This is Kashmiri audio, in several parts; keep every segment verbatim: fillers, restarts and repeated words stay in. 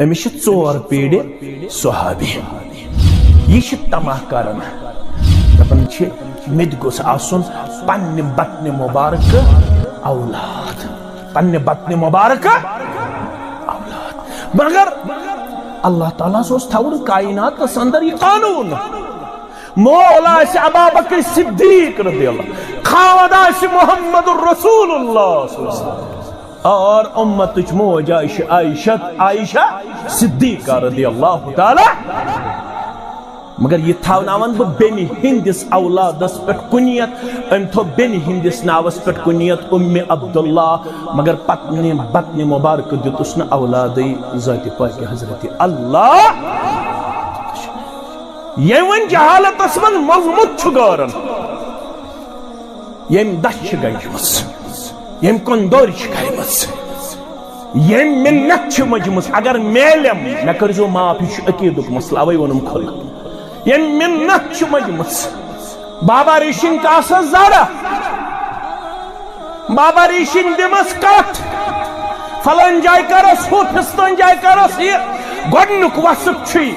أمِس چھِ ژور پیٖرِ صحابی۔ یہِ چھِ طمع کران، دَپان چھِ، مےٚ تہِ گوٚژھ آسُن پننہِ بطنِ مبارکہٕ اولاد، پننہِ بطنِ مبارکہٕ اولاد۔ مگر اللہ تعالیٰ ہس اوس تھاوُن کائناتس اندر یہِ قانون، مول آسہِ ابا بکر صدیق رضی اللہ، خاوند آسہِ محمد رسول اللہ صلی اللہ علیہ وسلم۔ اور امتٕچ موج آسہِ عائشہ، عائشہ صدیقہ رضی اللہ تعالیٰ۔ مگر یہِ تھاوناون بہٕ بیٚنہِ ہٕنٛدِس اولادس پٮ۪ٹھ کُنیت، أمۍ تھوٚو بیٚنہِ ہٕنٛدِس ناوس پٮ۪ٹھ کُنیت اُمِ عبداللہ، مگر پتنہِ بطنِ مبارکہٕ دیُتُس نہٕ اولادٕے ذاتِ پاکہِ حضرت اللہ۔ ییٚمۍ وۄنۍ جہالتس منٛز موٚزمُت چھُ گارن، ییٚمۍ دَچھ چھِ گنجمٕژ، ییٚمۍ کۄندورِ چھِ کَرِمٕژ، ییٚمۍ مِنت چھِ مٔجمٕژ، اگر میلیم، مےٚ کٔرۍزیو معاف، یہِ چھُ عقیٖدُک مسلہٕ، اَوَے ووٚنُم کھُلہٕ۔ ییٚمۍ مِنت چھِ مٔجمٕژ، بابا ریٖشِن کاسس زرہ، بابا ریٖشِن دِمس کَتھ، فلٲنۍ جایہِ کَرس ہُہ، فِستٲنۍ جایہِ کَرس یہِ۔ گۄڈٕنیُک وصف چھُے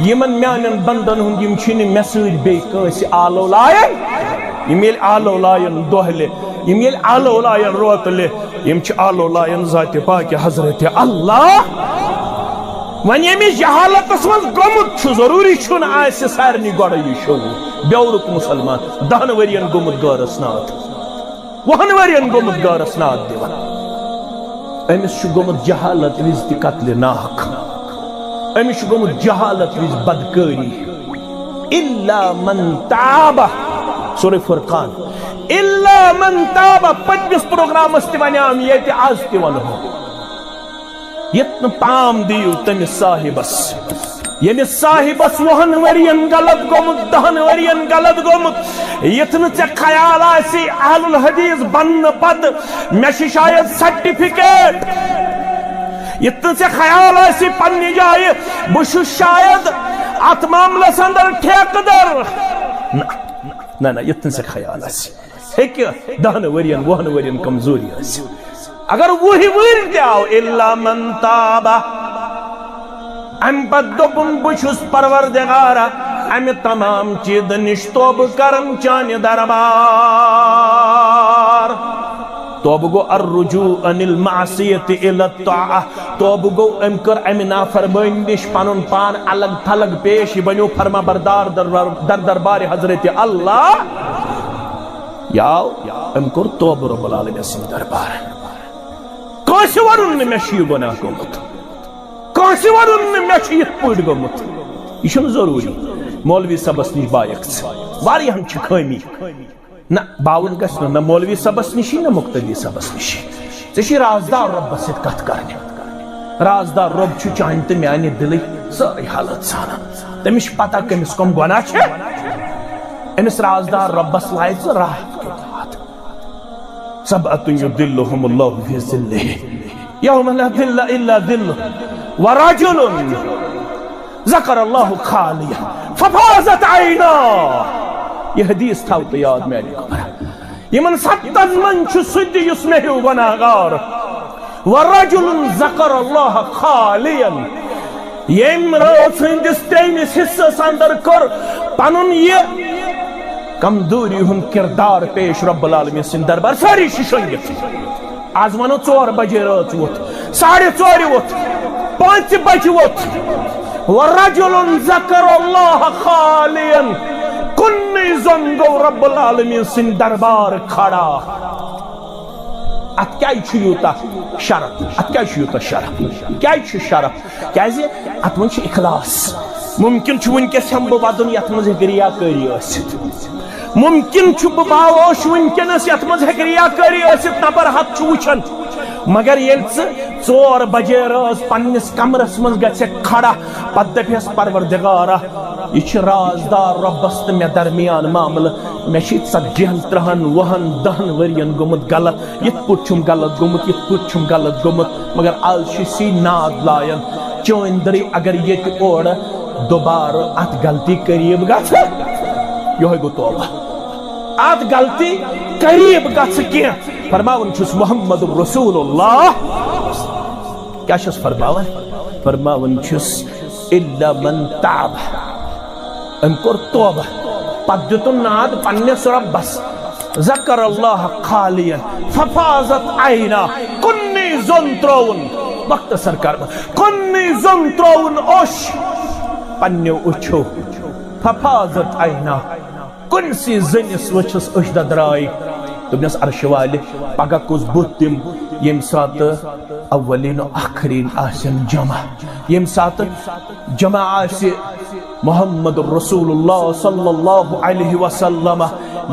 یِمن میانٮ۪ن بندن ہُنٛد، یِم چھِنہٕ مےٚ سۭتۍ بیٚیہِ کٲنٛسہِ آلو لایان۔ یِم ییٚلہِ آلو لایان دۄہلہِ، یِم ییٚلہِ آلو لایان روتلہِ، یِم چھِ آلو لایان ذاتِ پاکہِ حضرت اللہ۔ وۄنۍ ییٚمِس جہالتس منٛز گوٚمُت چھُ، ضروٗری چھُنہٕ آسہِ سارنٕے گۄڈٕ یہِ شعوٗر۔ بیورُک مُسلمان، دَہن ؤرین گوٚمُت غٲرس ناد، وُہن ؤرین گوٚمُت غٲرس ناد دِوان۔ أمِس چھُ گوٚمُت جہالت وِزِ تہِ قتلِ ناحق، أمِس چھُ گوٚمُت جہالت وِزِ بدکٲری۔ الا من تاب، سورہ فرقان، الا من تاب، پٔتمِس پروگرامس تہِ ونیام، ییٚتہِ آز تہِ ونہو۔ یتھ نہٕ پام دِیِو تٔمِس صاحبس، ییٚمِس صاحبس وُہن ؤرین غلط گوٚمُت، دہن ؤرین غلط گوٚمُت۔ یتھ نہٕ ژےٚ خیال آسی اہل الحدیث بننہٕ پتہٕ مےٚ چھِ شاید سرٹیفکیٹ، یتھ نہٕ ژےٚ خیال آسی پننہِ جایہِ بہٕ چھُس شاید اتھ معاملس اندر ٹھیکہٕ در۔ نہ، نہ، نہ، یتھ نہٕ ژےٚ خیال آسی۔ ہیٚکہِ دَہَن ؤرین، وُہَن ؤرین کمزوری ٲسِتھ۔ اگر وُہہِ ؤرۍ تہِ آو، الا من تاب، امہِ پتہٕ دوٚپُن، بہٕ چھُس پروردگارا، امہِ تمام چیٖزٕ نِش توبہٕ کران چانہِ دربار۔ توبہٕ گوٚو الرجوع عن المعصیت الی الطاعہ۔ توبہٕ گوٚو، أمۍ کٔر اَمہِ نافرمٲنی نِش پَنُن پان الگ تھلگ پیش، یہِ بنیو فرما بردار دربار، در دربار حضرت اللہ۔ یہِ آو، أمۍ کوٚر توبہٕ رب العالمین سٕنٛدِ دربار۔ کٲنٛسہِ ووٚنُن نہٕ مےٚ چھُ یہِ گۄناہ گوٚمُت، کٲنٛسہِ ووٚنُن نہٕ مےٚ چھُ یِتھ پٲٹھۍ گوٚمُت۔ یہِ چھُنہٕ ضروٗری مولوی صٲبس نِش بایَکھ ژٕ، واریاہن چھِ خٲمی۔ نہ، باوُن گژھِ نہٕ، نہ مولوی صٲبس نِشی، نہ مقتدی صٲبس نِشی۔ ژےٚ چھُے رازدار رۄبس سۭتۍ کتھ کرنہِ۔ رازدار رۄب چھُ چانہِ تہٕ میانہِ دِلٕچ سٲرٕے حالت زانان۔ تٔمِس چھِ پتہ کٔمِس کۄم گۄناہ چھِ۔ أمِس رازدار رۄبس لایہِ ژٕ راحت کیُتھ ہاتھ۔ سبعة یظلهم اللہ فی ظلہ یوم لا ظل الا ظلہ، ورجل ذکر اللہ خالیا ففاضت عینا۔ یہ حدیث تھاو تو یاد میانہِ گوبرا۔ یمن ستن من چھُ سُہ تہِ یُس مےٚ ہیو گناہگار۔ ورجل ذکر اللہ خالیا۔ ییٚمۍ رٲژ ہٕنٛدِس ترٛیٚیمِس حصس اندر کوٚر پنُن یہِ کمزوری ہُنٛد کردار پیش رب العالمین سٕنٛدِ دربار۔ سٲری چھِ شۄنٛگِتھ۔ آز ونو ژور بجے رٲژ ووٚتھ، ساڑھے ژورِ ووٚتھ، پانٛژِ بجہِ ووٚتھ۔ ورجل ذکر اللہ خالیا، کُنُے زوٚن گوٚو رب العالمین سٕنٛدِ دربار کھڑا۔ اتھ کیازِ چھُ یوٗتاہ شرف؟ اتھ کیازِ چھُ یوٗتاہ شرف؟ کیازِ چھُ شرف؟ کیازِ اتھ منٛز چھُ اخلاص۔ ممکن چھُ وٕنکیٚس ہٮ۪مہٕ بہٕ ودُن، یتھ منٛز ہیٚکہِ ریاکٲری ٲسِتھ۔ ممکن چھُ بہٕ باووش وٕنکیٚنس، یتھ منٛز ہیٚکہِ ریاکٲری ٲسِتھ، نفر ہتھ چھُ وٕچھان۔ مگر ییٚلہِ ژٕ ژور بجے رٲژ پننِس کمرس منٛز گژھکھ کھڑا، پتہٕ دپیس، پروردگارا، یہِ چھُ رازدار رۄبس تہٕ مےٚ درمیان معاملہٕ۔ مےٚ چھِ ژتجی ہن، ترٕہن، وُہن، دہن ؤرین گوٚمُت غلط۔ یِتھ پٲٹھۍ چھُم غلط گوٚمُت، یِتھ پٲٹھۍ چھُم غلط گوٚمُت، مگر از چھُ سی ناد لایان۔ چٲنۍ دٔرٕے اگر ییٚتہِ اورٕ دوبارٕ اتھ غلطی قریب گژھٕ، یِہوٚے گوٚو توبہ۔ اتھ غلطی قریب گژھٕ کینٛہہ، فرماوان چھُس محمد رسول اللہ۔ کیٛاہ چھُس فرماوان؟ فرماوان چھُس، "الا من تاب"۔ أمۍ کوٚر توبہ، پتہٕ دیُتُن ناد پننِس رۄبس، "ذکر اللہ خالیا ففاضت عینا"۔ کُنی زوٚن ترٛووُن، وقت سرکار، کُنی زوٚن ترٛووُن اوٚش پننیو أچھو، ففاضت عینا، کُنسٕے زٔنِس وٕچھِس أچھ ددراے۔ دوٚپنَس، "عرشہِ والہِ، پگاہ کُس بُتھ دِم ییٚمہِ ساتہٕ اولین و آخرین آسن جمع، ییٚمہِ ساتہٕ جمع آسہِ محمد رسول اللہ صلی اللہ علیہ وسلم،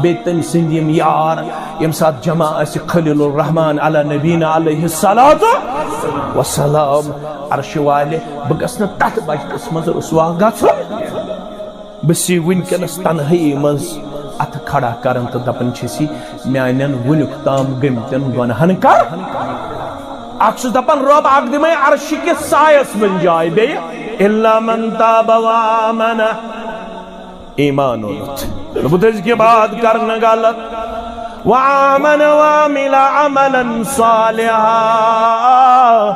بیٚیہِ تٔمۍ سٕنٛدۍ یِم یار، ییٚمہِ ساتہٕ جمع آسہِ خلیل الرحمان علی نبینا علیہ الصلوۃ والسلام، عرشہِ والہِ، بہٕ گژھٕ نہٕ تتھ مجلسہِ منٛز رسوا گژھُن۔" بہٕ چھُس وٕنکیٚنس تنہٲیی منٛز اتھٕ کھڑا کران تہٕ دپان چھُس، میانٮ۪ن وُنیُک تام گٔمتٮ۪ن گۄناہن کر۔ اکھ چھُس دپان، "رۄب، اکھ دِمے عرشہِ کِس سایس منٛز جاے بیٚیہِ۔" الا من تاب و آمن۔ ایمان اوٚنُتھ۔ دوٚپُتھ، أزکہِ بعد کرنہٕ غلط۔ وآمن وعمل عملا صالحا۔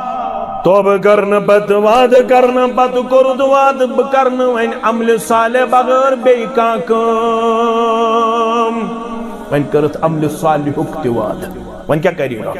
توبہٕ کرنہٕ پتہٕ، وعدٕ کرنہٕ پتہٕ کوٚرُتھ وعدٕ، بہٕ کرنہٕ وۄنۍ عملِ صالح بغٲر بیٚیہِ کانٛہہ کٲم۔ وۄنۍ کٔرٕتھ عملِ صالحُک تہِ وعدٕ۔ وۄنۍ کیٛاہ کَرِ یہِ رۄب؟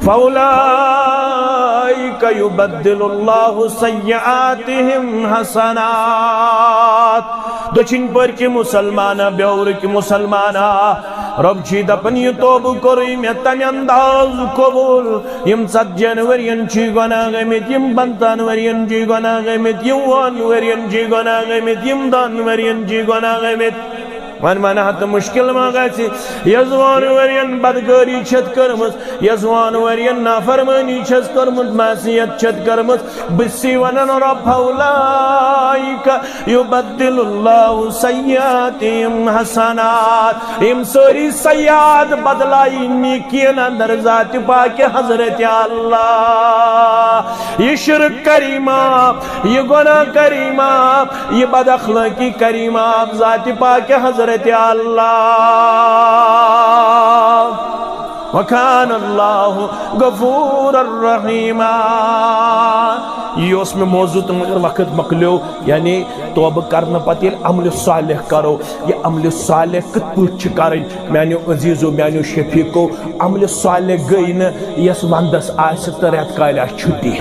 فَأُولَٰئِکَ یُبَدِّلُ اللَّهُ سَیِّئَاتِہِم حَسَنَاتٍ۔ دٔچھِنۍ پٔرۍ کہِ مُسلمانہ، بیورٕ کہِ مُسلمانہ، رۄب چھُے دَپان، یہِ توبہٕ کوٚرُے مےٚ تَمہِ انداز قبوٗل۔ یِم ژتجِہن ؤرین چھُے گۄناہ گٔمٕتۍ، یِم پنٛژاہن ؤرین چھُے گۄناہ گٔمٕتۍ، یِم وُہن ؤرین چھُے گۄناہ گٔمٕتۍ، یِم دَہن ؤرین چھُے گۄناہ گٔمٕتۍ۔ وۄنۍ ونہٕ ہا تہٕ مُشکِل ما گژھِ؟ یزوان ؤرین بدکٲری چھَتھ کٔرمٕژ، یزوان ؤرین نافرمٲنی چھَس کٔرمٕژ، معصیت چھَتھ کٔرمٕژ۔ بہٕ چھُسے ونان، رۄب، فَأُولَٰئِکَ یُبَدِّلُ اللَّهُ سَیِّئَاتِہِم حَسَنَاتٍ۔ یِم سٲری سیئات بدلایہِ نیکین اندر ذاتِ پاکِ حضرتِ اللہ۔ یہِ شرک کریمہ، یہِ گۄناہ کریمہ، یہِ بد اخلٲقی کریمہ ذاتِ پاکِ حضرتِ اللہ۔ وَكَانَ اللَّهُ غَفُورًا رَحِيمًا۔ یہِ اوس مےٚ موضوع تہٕ مگر وقت مۄکلیو، یعنی توبہٕ کرنہٕ پتہٕ ییٚلہِ عملِ صالح کرو، یہِ عملِ صالح کِتھ پٲٹھۍ چھِ کرٕنۍ؟ میانیو عزیزو، میانیو شفیقو، عملِ صالح گٔے نہٕ یۄس ونٛدس آسہِ تہٕ رٮ۪تہٕ کالہِ آسہِ چھُٹی۔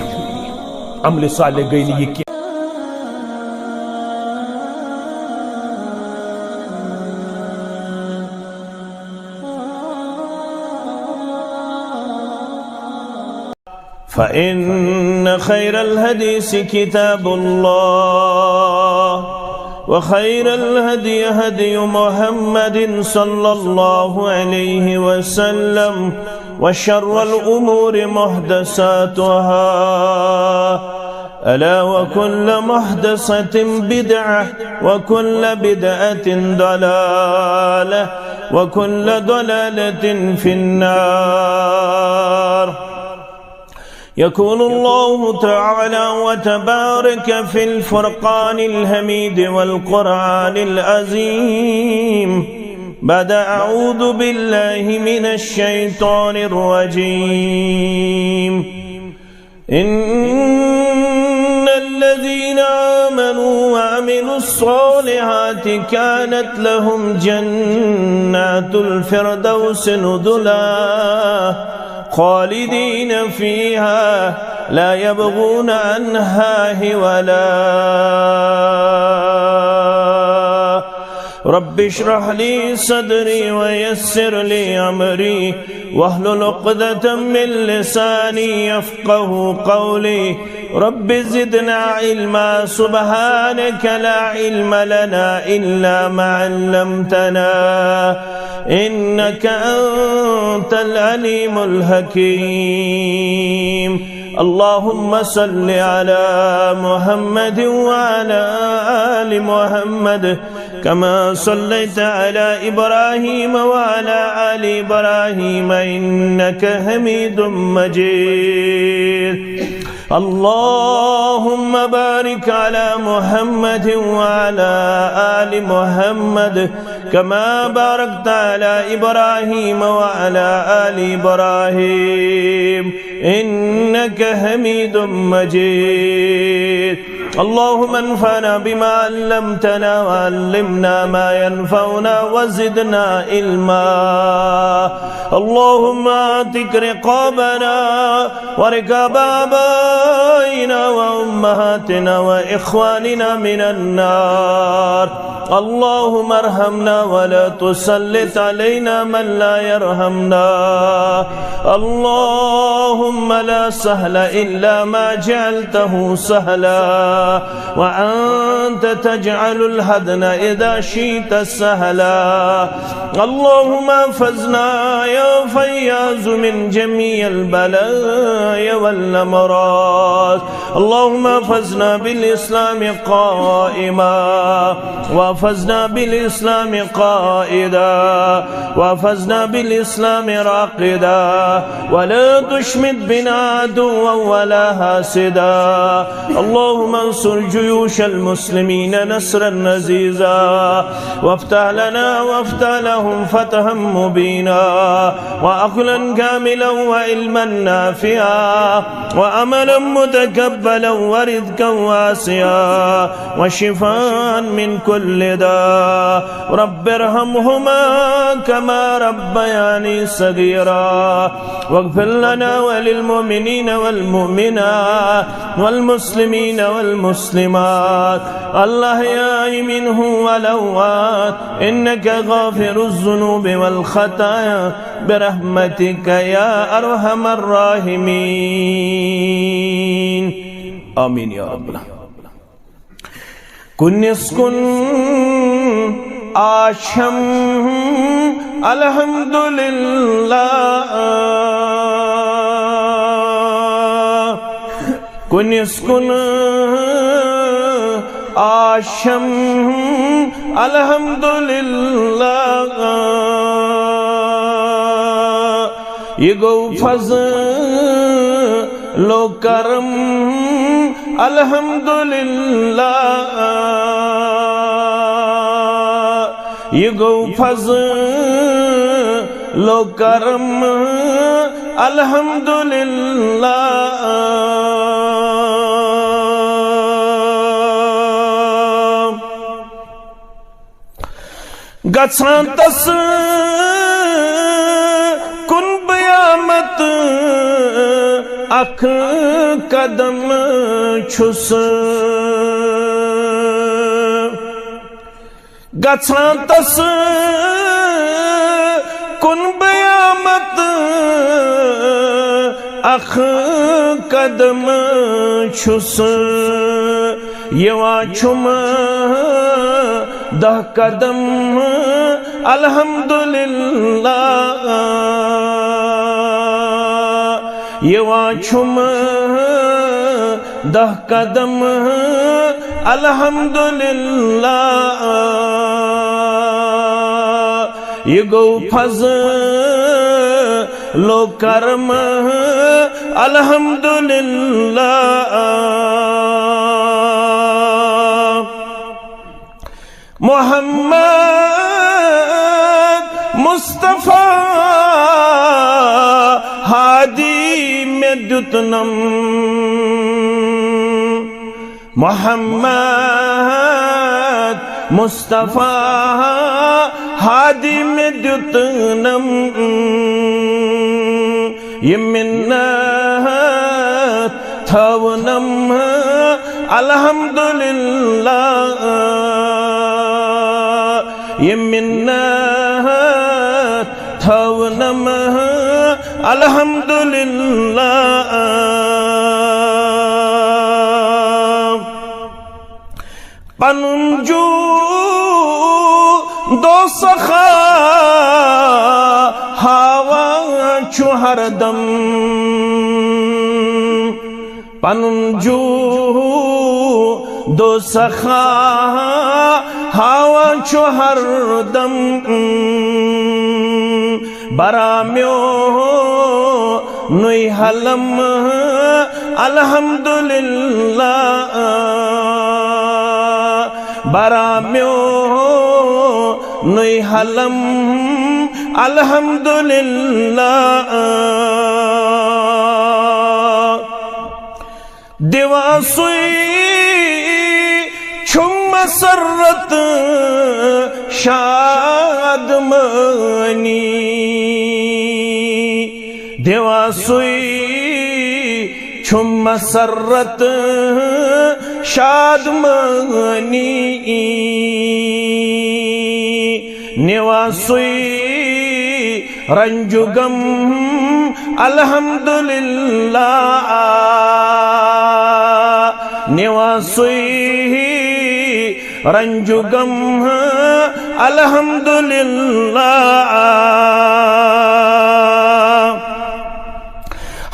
عملِ صالح گٔے نہٕ یہِ کینٛہہ۔ فإن خير الحديث كتاب الله، وخير الهدي هدي محمد صلى الله عليه وسلم، وشر الأمور محدثاتها، ألا وكل محدثة بدعة، وكل بدعة ضلالة، وكل ضلالة في النار. يقول الله تعالى وتبارك في الفرقان الحميد والقرآن العظيم بعد أعوذ بالله من الشيطان الرجيم. إن الذين آمنوا وعملوا الصالحات كانت لهم جنات الفردوس نزلا خالدين فيها لا يبغون عنها حولا. رب اشرح لي صدري ويسر لي أمري واحلل عقدة من لساني يفقه قولي. رب زدنا علما. سبحانك لا علم لنا إلا ما علمتنا إنك أنت العليم الحكيم. اللهم صل على محمد وعلى آل محمد كما صليت على إبراهيم وعلى آل إبراهيم إنك حميد مجيد. اللهم بارك على محمد وعلى آل محمد كما باركت على إبراهيم وعلى آل إبراهيم إنك حميد مجيد. اللهم انفعنا بما علمتنا وعلمنا ما ينفعنا وزدنا علما. اللهم اعتق رقابنا ورقاب آبائنا وأمهاتنا وإخواننا من النار. اللهم ارحمنا ولا تسلط علينا من لا يرحمنا. اللهم لا سهل إلا ما جعلته سهلا، وأنت تجعل الحزن إذا شئت سهلا. اللهم احفظنا يا فياض من جميع البلايا والأمراض. اللهم احفظنا بالإسلام قائما، واحفظنا بالإسلام قائدا، واحفظنا بالإسلام راقدا، ولا تشمت بنا عدوا ولا حاسدا. اللهم انصر جيوش المسلمين نصرا عزيزا، وافتح لنا وافتح لهم فتحا مبينا، وعقلا كاملا وعلما نافعا، وعملا متقبلا ورزقا واسعا، وشفاء من كل داء. رب ارحمهما كما ربياني صغيرا. واغفر لنا وللمؤمنين والمؤمنات والمسلمين والمسلمات الأحياء منهم والأموات إنك غافر الذنوب والخطايا برحمتك يا أرحم الراحمين. آمين يا رب العالمين. کُنِس کُن آشم الحمدللہ، کُنِس کُن آشم الحمدللہ۔ یہِ گوٚو فضل و کرم الحمدللہ، یہِ گوٚو فضل و کرم الحمدللہ۔ گژھان تس کُن بیامت اکھ قدم چھُس، گژھان تس کُن بیامت اکھ قدم چھُس، یِوان چھُم دَہ قدم الحمدللہ، یِوان چھُم دَہ قدم الحمدللہ۔ یہِ گوٚو فضل و کرم الحمدللہ۔ محمد مصطفیٰ ہادی مےٚ دیُتنم، محمد مصطفیٰ ہادی مےٚ دیُتنم، یہِ مِنت تھٲونم الحمدللہ، یہِ مِنت تھٲونم الحمدللہ۔ پنُن جوٗ دوزخ ہاوان چھُ ہردم، پنُن جوٗ دوزخ ہاوان چھُ ہردم۔ بران میونُے حلم الحمدللہ، بران میونُے نٔے حلم الحمدللہ۔ دِوان سُے چھُم مسرت شادمٲنی، دِوان سُے چھُم مسرت شادمٲنی۔ نِوان سُے رنج و غم الحمدللہ، نِوان سُے رنج و غم الحمدللہ۔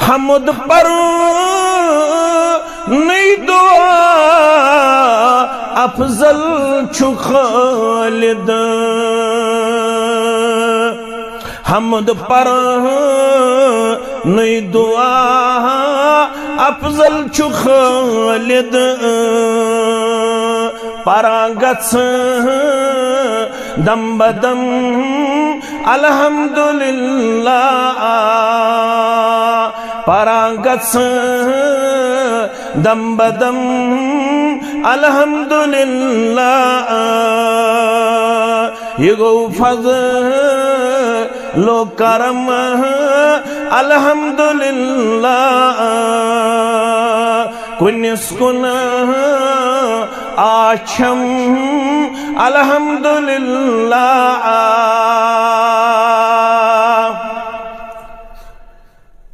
حمد پرنٕے دعا افضل چھُ خالد۔ حمد پرنٕے دعا افضل چھُ خالد۔ پران گژھٕ دم بدم الحمدللہ، پران گژھٕ دم بدم الحمدللہ۔ یہِ گوٚو فضل و کرم الحمدللہ۔ کُنِس کُن آچھم الحمدللہ۔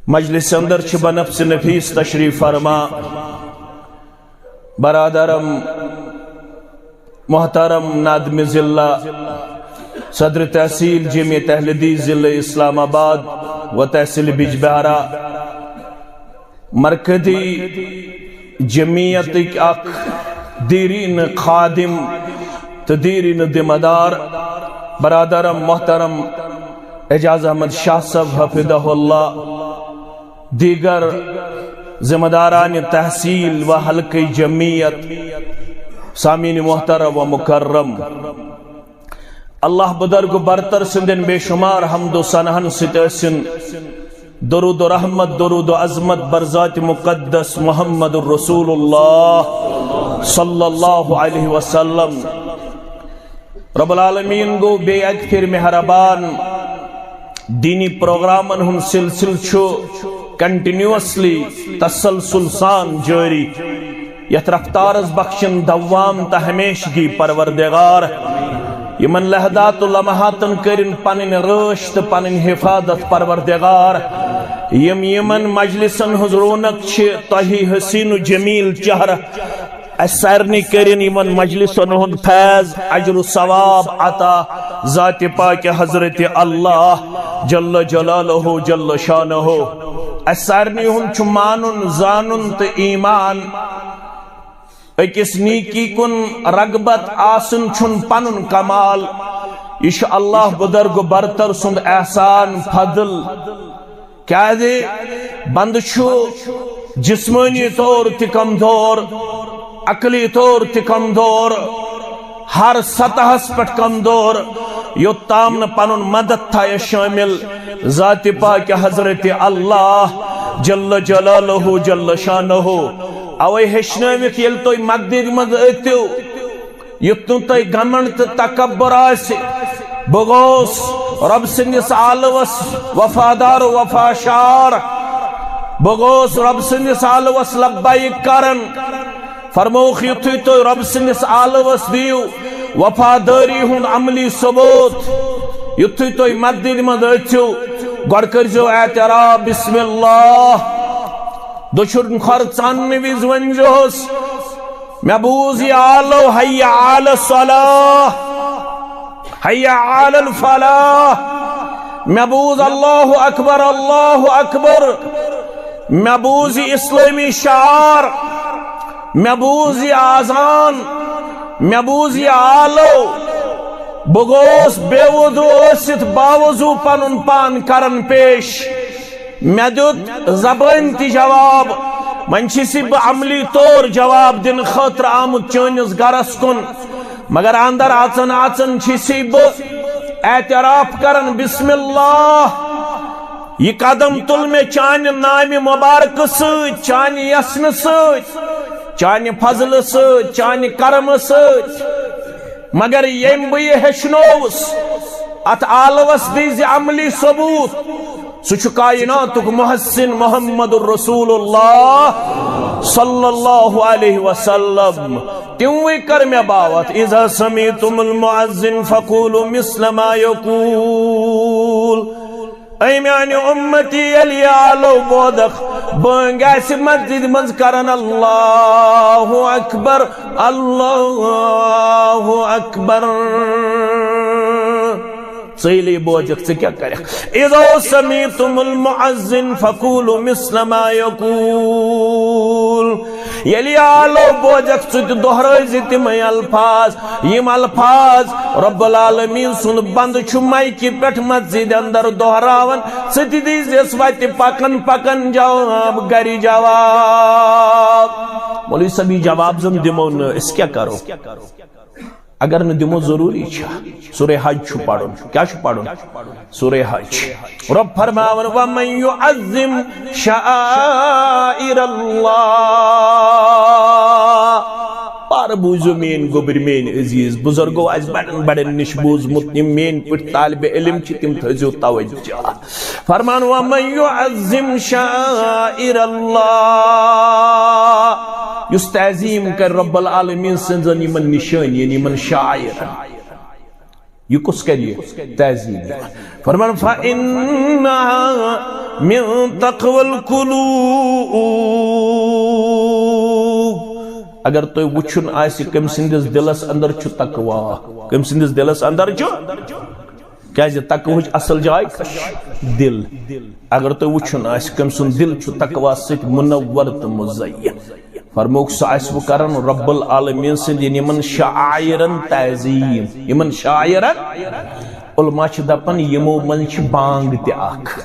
مجلس اندر چھِ بنفس نفیس تشریف فرما برادرم محترم نادم ضلع، صدر تحصیل جمعیت اہل حدیث ضلع اسلام آباد و تحصیل بجبہارہ، مرکزی جمعیتٕکۍ اکھ دیرینہٕ خادم تہٕ دیرینہٕ ذمہ دار برادرم محترم اعجاز احمد شاہ صٲب حفظہ اللہ، دیگر ذمہ داران تحصیل و حلقہٕ جمعیت، سامعین محترم و مکرم، اللہ بزرگ برتر سٕنٛدٮ۪ن بے شمار حمد و ثناہن سۭتۍ ٲسِن درود و رحمت، درود و عظمت بر ذات مقدس محمد رسول اللہ صلی اللہ علیہ وسلم۔ رب العالمین گوٚو بیٚیہِ اکہِ پھِرِ مہربان۔ دینی پروگرامن ہُنٛد سلسلہٕ چھُ کنٹینیوسلی، تسلسل سان جٲری۔ یتھ رفتارس بخشن دوام تہٕ ہمیشگی پروردگار۔ یِمن لحظات و لمحاتن کٔرِن پنٕنۍ رٲچھ تہٕ پنٕنۍ حفاظت پروردگار۔ یِم یِمن مجلسن ہٕنٛز رونق چھِ، تۄہہِ حسین و جمیل چہرہ اسہِ سارنٕے کٔرِن یِمن مجلسن ہُنٛد فیض، اجر و ثواب عطا ذات پاک حضرت اللہ جل جلالہ جل شانہ۔ اسہِ سارنٕے ہُنٛد چھُ مانُن، زانُن تہٕ ایمان۔ أکِس نیکی کُن رغبت آسُن چھُنہٕ پنُن کمال، یہِ چھُ اللہ بزرگ برتر سُنٛد احسان فضل۔ کیازِ بندٕ چھُ جسمٲنی طور تہِ کمزور، عقلی طور تہِ کمزور، ہر سطحس پٮ۪ٹھ کمزور، یوٚت تام نہٕ پنُن مدد تھایس شٲمِل ذاتِ پاکِ حضرت اللہ جل جلالہ جل شانہ۔ اوے ہیٚچھنٲوِتھ ییٚلہِ تُہۍ مسجدِ منٛز أژِو، یُتھ نہٕ تۄہہِ گھمنڈ تہٕ تکبر آسہِ۔ بہٕ گوٚوس رۄب سٕنٛدِس آلوس وفادار و وفاشار۔ بہٕ گوٚوس رۄب سٕنٛدِس آلوس لبیک کران۔ فرمووُکھ، یُتھُے تُہۍ رۄب سٕنٛدِس آلوس دِیِو وفادٲری ہُنٛد عملی ثبوت، یُتھُے تُہۍ مسجدِ منٛز أژِو، گۄڈٕ کٔرۍزیو اعتراف، بسم اللہ۔ دٔچھُن کھۄر ژاننہٕ وِزِ ؤنۍزیوس، مےٚ بوٗز یہِ آلو، حی علی الصلاح، حی علی الفلاح۔ مےٚ بوٗز اللہ اکبر، اللہ اکبر۔ مےٚ بوٗز یہِ اسلٲمی شعار، مےٚ بوٗز یہِ آزان، مےٚ بوٗز یہِ آلو۔ بہٕ گوٚوُس بے وضو ٲسِتھ باوضو پنُن پان کران پیش۔ مےٚ دیُت زبٲنۍ تہِ جواب، وۄنۍ چھُس بہٕ عملی طور جواب دِنہٕ خٲطرٕ آمُت چٲنِس گرس کُن۔ مگر اندر اژان اژان چھُسے بہٕ اعتراف کران، بسم اللہ، یہِ قدم تُل مےٚ چانہِ نامہِ مبارکہٕ سۭتۍ، چانہِ یژھنہٕ سۭتۍ، چانہِ فضلہٕ سۭتۍ، چانہِ کرمہٕ سۭتۍ۔ مگر ییٚمۍ بہٕ یہِ ہیٚچھنووُس، اتھ عالمس دِژ عملی ثبوت۔ سُہ چھُ کائناتُک محسن محمد رسول اللہ صلی اللہ علیہ وسلم۔ تِموٕے کٔر مےٚ باوتھ، اذا سمعتم المؤذن فقولوا مثل ما یقول۔ اے میانہِ امتی، ییٚلہِ یہِ آلو بودکھ بٲنگۍ آسہِ مسجد منٛز کران، اللہ اکبر، اللہ اکبر۔ ژٕ ییٚلہِ یہِ بوزکھ، ژٕ کیٛاہ کرکھ؟ اذا سمعتم المؤذن فقولوا مثل ما یقول۔ ییٚلہِ یہِ آلو بوزکھ، ژٕ تہِ دۄہرٲوزِ تِمے الفاظ، یِم الفاظ رب العالمین سُنٛد بندٕ چھُ مایکہِ پٮ۪ٹھ مسجد اندر دۄہراوان۔ ژٕ تہِ دیٖزٮ۪س وتہِ پکان پکان جواب، گرِ جواب۔ مولوی صٲب، یہِ جواب زن دِمو نہٕ، أسۍ کیٛاہ کرو؟ اگر نہٕ دِمو، ضروٗری چھا؟ سورہ حج چھُ پرُن۔ کیٛاہ چھُ پرُن؟ سورہ حج۔ رب فرماوان، ومن یعظم شعائر اللہ۔ پارٕ بوٗزِو میٲنۍ گوٚبرۍ، میٲنۍ عزیز بُزرگو، آسہِ بڑٮ۪ن بڑٮ۪ن نِش بوٗزمُت، یِم میٲنۍ پٲٹھۍ طالب علم چھِ، تِم تھٲیزیو توجہ۔ فرمان، ومن یعظم شعائر اللہ، یُس تعظیم کرِ رب العالمین سٕنزن یِمن نشٲنین، یِمن شعائرن۔ یہِ کُس کرِ یہِ تعظیم؟ فرمان، فانہا من تقوی القلوب۔ اگر تۄہہِ وٕچھُن آسہِ، کٔمۍ سٕنٛدِس دِلس اندر چھُ تقوی، کٔمۍ سٕنٛدِس دِلس اندر چھُ، کیازِ تقوہٕچ اصل جاے کتھ چھِ؟ دِل۔ اگر تۄہہِ وٕچھُن آسہِ، کٔمۍ سُنٛد دِل چھُ تقوی سۭتۍ منور تہٕ مزین، فرمووُکھ، سُہ آسہِ وۄنۍ کران رب العالمین سٕنٛدٮ۪ن یِمن شعائرن تعظیم، یِمن شعائرن۔ علماء چھِ دپان، یِمو منٛز چھِ بانگ تہِ اکھ۔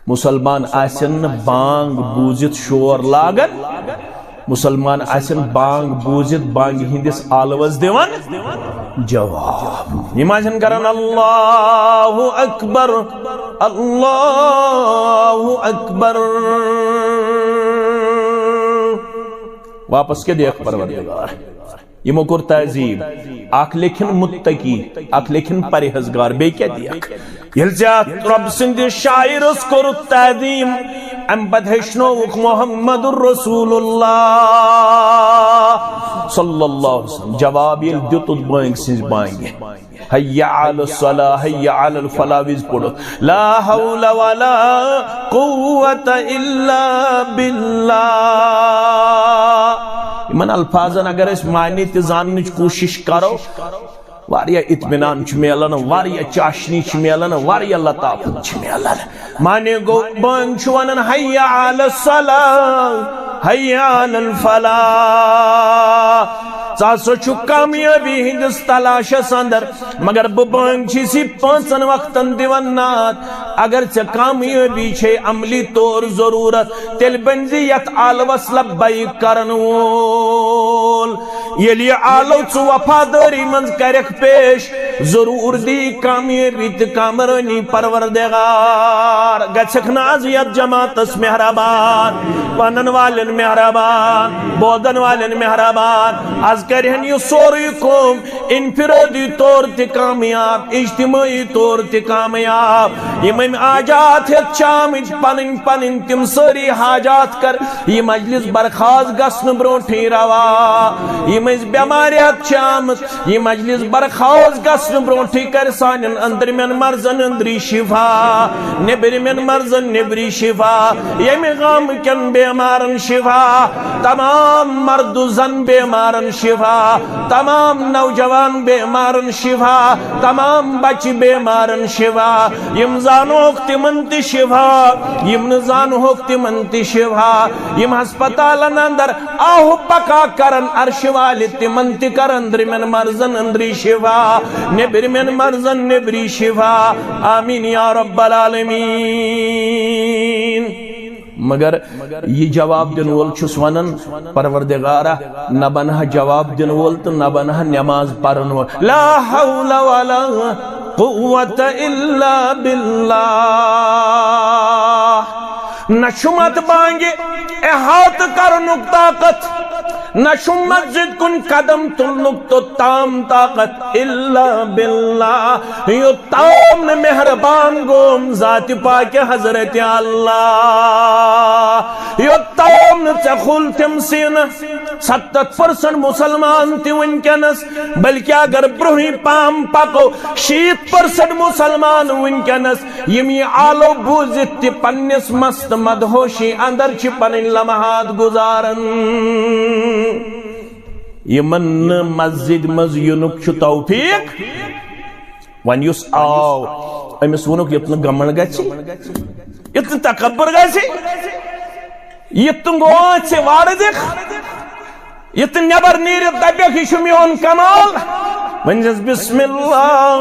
مسلمان آسن نہٕ بانگ بوٗزِتھ شور لاگان، مسلمان آسن بانگ بوٗزِتھ بانگہِ ہٕنٛدِس آلوس دِوان جواب۔ یِم آسن کران، اللہ اکبر، اللہ اکبر۔ واپس کیٛاہ دِکھ پروردگار؟ یِمو کوٚر تعظیم۔ اکھ لیکھن متقی، اکھ لیکھن پرہیزگار، بیٚیہِ کیٛاہ دِکھ؟ ییٚلہِ ژےٚ اتھ رب سٕنٛدِس شاعرس کوٚرُتھ تعظیم، امہِ پتہٕ ہیٚچھنووُکھ محمد رسول اللہ صلی اللہ علیہ وسلم۔ جواب ییٚلہِ دیُتُتھ بٲنگۍ سٕنٛزِ بانگہِ، حی علی الصلاح، حی علی الفلاح وِزِ پوٚرُتھ، لا حول ولا قوت الا باللہ۔ یِمن الفاظن اگر أسۍ معنی تہِ زاننٕچ کوٗشِش کرو، واریاہ اطمینان چھُ میلان، واریاہ چاشنی چھِ میلان، واریاہ لطافت چھِ میلان۔ معنی گوٚو، بانگ چھُ ونان، حی علی الصلاح، حی علی الفلاح۔ ژٕ ہسا چھُکھ کامیٲبی ہٕنٛدِس تلاشس اندر، مگر بہٕ بانگ چھُس یہِ پانٛژن وقتن دِوان نعت۔ اگر ژےٚ کامیٲبی چھے عملی طور ضروٗرت، تیٚلہِ بٔنۍ زِ یتھ آلوس لبیک کرن وول۔ ییٚلہِ یہِ آلو ژٕ وفادٲری منٛز کرکھ پیش، ضروٗر دی کامیٲبی تہٕ کامرٲنی پروردگار۔ گژھکھ نہٕ از یتھ جماعتس مہربان، ونن والٮ۪ن مہربان، بوزن والٮ۪ن مہربان۔ از کرِہن یہِ سورُے قوم انفرادی طور تہِ کامیاب، اجتماعی طور تہِ کامیاب۔ یِم أمۍ حاجات ہٮ۪تھ چھِ آمٕتۍ، پنٕنۍ پنٕنۍ تِم سٲری حاجات کر یہِ مجلس برخاست گژھنہٕ برونٹھٕے روا۔ یِم أسۍ بٮ۪مارِ ہٮ۪تھ چھِ آمٕتۍ، یہِ مجلس برخاست گژھنہٕ برونٹھٕے کر سانٮ۪ن أنٛدرمٮ۪ن مرضن أنٛدری شفا، نیٚبرمٮ۪ن مرضن نیٚبری شفا، ییٚمہِ غم کٮ۪ن بیمارن شفا، تمام مرد و زن بیمارن شفا، تمام نوجوان بیمارن شفا، تمام بچہِ بیمارن شفا، یِم زانوکھ تِمن تہِ شفا، یِم نہٕ زانوکھ تِمن تہِ شفا، یِم ہسپتالن اندر آہو پکا کرن عرش والہِ، تِمن تہِ کرن أنٛدرمٮ۪ن مرضن أنٛدری شفا، نیٚبرمٮ۪ن مرضن نیٚبری شفا۔ آمین یا رب العالمین۔ مگر یہِ جواب دِنہٕ وول چھُس ونان، پروردگارا، نہ بنہٕ ہا جواب دِنہٕ وول تہٕ نہ بنہٕ ہا نماز پرن وول۔ لا حول ولا قوة الا باللہ۔ نہ چھُم اتھ بانگہِ احاطہٕ کرنُک طاقت، نہ چھُم مسجد کُن قدم تُلنُک توٚتام طاقت، الا باللہ، یوٚتام نہٕ مہربان گوم ذاتِ پاکِ حضرت اللہ، یوٚتام نہٕ ژےٚ کھُل تِم سیٖنہٕ۔ ستتھ پرسنٹ مسلمان تہِ وٕنکیٚنس، بلکہ اگر برونٛہٕے پہم پکو، شیٖتھ پرسنٹ مسلمان وٕنکیٚنس، یِم یہِ آلو بوٗزِتھ تہِ پننِس مست مدہوشی اندر چھِ پنٕنۍ لمحات گُزاران۔ یِمن نہٕ مسجد منٛز یِنُک چھُ توفیق، وۄنۍ یُس آو، أمِس ووٚنُکھ، یُتھ نہٕ گمنڈ گژھِ، یُتھ نہٕ تکبر گژھِ، یُتھ نہٕ گوژھ وارٕ دِکھ، یُتھ نہٕ نٮ۪بر نیٖرِتھ دپکھ، یہِ چھُ میون کمال۔ وۄنۍ چھس بسم اللہ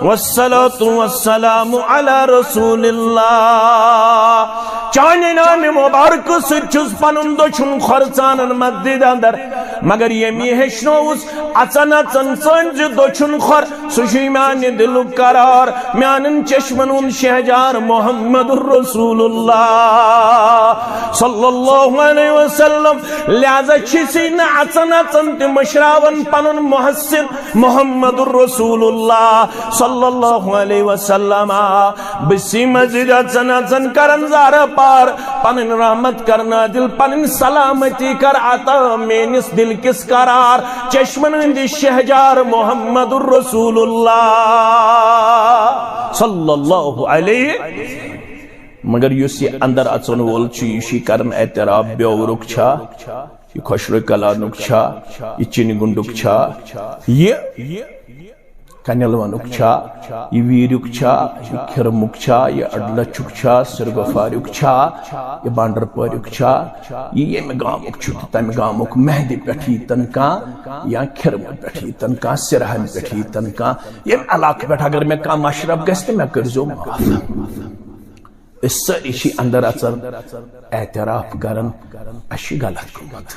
والصلاة والسلام علی رسول اللہ۔ چانہِ نامہِ مبارکہٕ سۭتۍ چھُس پنُن دٔچھُن کھۄر ژانان مسجد اندر، مگر ییٚمۍ یہِ ہیٚچھنووُس، اژن اژن ژٲنۍ زِ دٔچھُن کھۄر، سُہ چھُے میانہِ دِلُک قرار، میانٮ۪ن چشمن ہُنٛد شہجار محمد رسول اللہ صلی اللہ علیہ وسلم۔ لہذا چھِ سی نہٕ اژن اژن تہِ مٔشراوان پنُن محسن محمد رسول اللہ صلی اللہ علیہ وسلم۔ بہٕ سی مسجد اژن اژن کرن زارٕ پار، پنٕنۍ رحمت کر نازل، پنٕنۍ سلامتی کر عطا میٲنِس دل کِس قرار، چشمن ہٕنٛدِ شہجار محمد رسول اللہ صلی اللہ علیہ۔ مگر یُس یہِ اندر اژن وول چھُ، یہِ چھُ کران اعتراف، بیورُک چھا، یہِ خۄشرو کلانُک چھا، یہِ چِنہِ گُنڈُک چھا، یہِ کنیلونُک چھا، یہِ ویٖریُک چھا، یہِ کھِرمُک چھا، یہِ اڈلچھُک چھا، سِرگۄفاریُک چھا، یہِ بانڈر پوریُک چھا، یہِ ییٚمہِ گامُک چھُ تہٕ تَمہِ گامُک مہدِ پٮ۪ٹھ یی تن کانٛہہ، یا کھِرمہٕ پٮ۪ٹھ یی تن کانٛہہ، سِرہامہِ پٮ۪ٹھ یی تن کانٛہہ، ییٚمہِ علاقہٕ پٮ۪ٹھ اگر مےٚ کانٛہہ مشرب گژھِ تہٕ مےٚ کٔرۍزیو معاف۔ أسۍ سٲری چھِ اندر اژان اعتراف کران، اسہِ چھُ غلط گوٚمُت،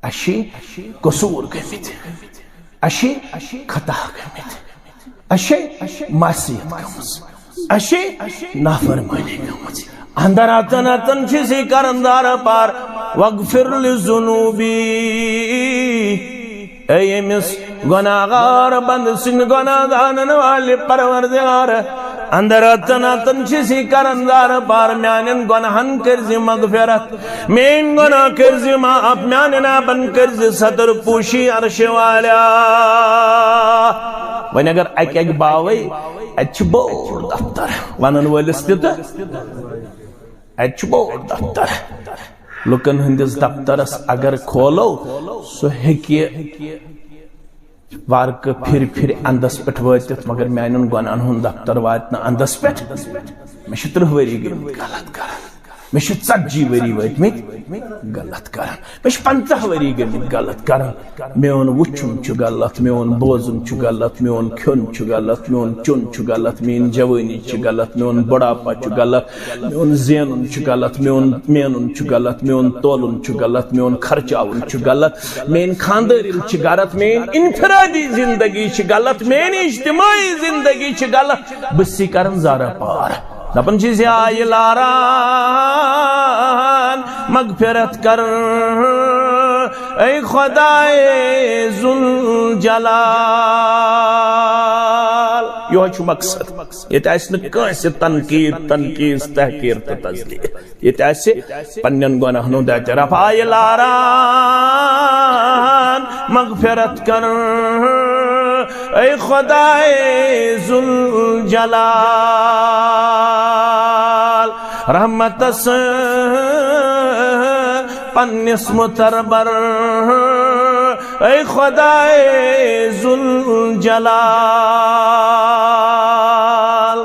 اسہِ چھِ قصوٗر گٔمٕتۍ، اسہِ چھِ خطا گٔمٕتۍ، اسہِ چھِ معصیت گٔمٕژ، اسہِ چھِ نافرمٲنی گٔمٕژ۔ اندر اژان اژان چھِ أسۍ کران زارٕ پار، واغفر لذنوبی، اے أمِس گۄناہگار بندٕ سٕنٛدِ گۄناہ زانن والہِ پروردگار، اندر اژان اژان چھِ أسۍ کران زارٕ پار، میانٮ۪ن گۄناہن کٔرۍ زِ مغفرت، میٲنۍ گۄناہ کٔرۍ زِ معاف، میانٮ۪ن عیبن کٔرۍ زِ ستر پوشی عرشہِ والیا۔ وۄنۍ اگر اکہِ اکہِ باوے، اتہِ چھُ بوٚڑ دفتر ونن وٲلِس تہِ تہٕ اتہِ چھُ بوٚڑ دفتر۔ لُکن ہٕنٛدِس دفترس اگر کھولو، سُہ ہیٚکہِ وارٕ کہٕ پھِرِ پھِرِ اندس پٮ۪ٹھ وٲتِتھ، مگر میانٮ۪ن گۄناہن ہُنٛد دفتر واتہِ نہٕ اندس پٮ۪ٹھ۔ مےٚ چھِ ترٕٛہ ؤری گٔمٕتۍ غلط کران، مےٚ چھِ ژتجی ؤری وٲتمٕتۍ غلط کران، مےٚ چھِ پنٛژاہ ؤری گٔمٕتۍ غلط کران۔ میون وٕچھُن چھُ غلط، میون بوزُن چھُ غلط، میون کھیوٚن چھُ غلط، میون چیوٚن چھُ غلط، میٲنۍ جوٲنی چھِ غلط، میون بُڑھاپہ چھُ غلط، میون زینُن چھُ غلط، میون مینُن چھُ غلط، میون تولُن چھُ غلط، میون خرچاوُن چھُ غلط، میٲنۍ خاندٲرِل چھِ غلط، میٲنۍ انفرادی زندگی چھِ غلط، میٲنۍ اجتماعی زندگی چھِ غلط۔ بہٕ چھُس کران زارٕ پار، دپان چھُس، یا الاران مغفرت کر، اے خدائے ذوالجلال۔ یہوے چھُ مقصد۔ ییٚتہِ آسہِ نہٕ کٲنٛسہِ تنقید، تنقیٖص، تحقیٖر تہٕ تذلیٖل۔ ییٚتہِ آسہِ پننٮ۪ن گۄناہن ہُنٛد اعتراف۔ آیہِ لاران مغفرت کر، اے خدائے ذوالجلال۔ رحمتس پننِس مُتربر، اے خدائے ذوالجلال۔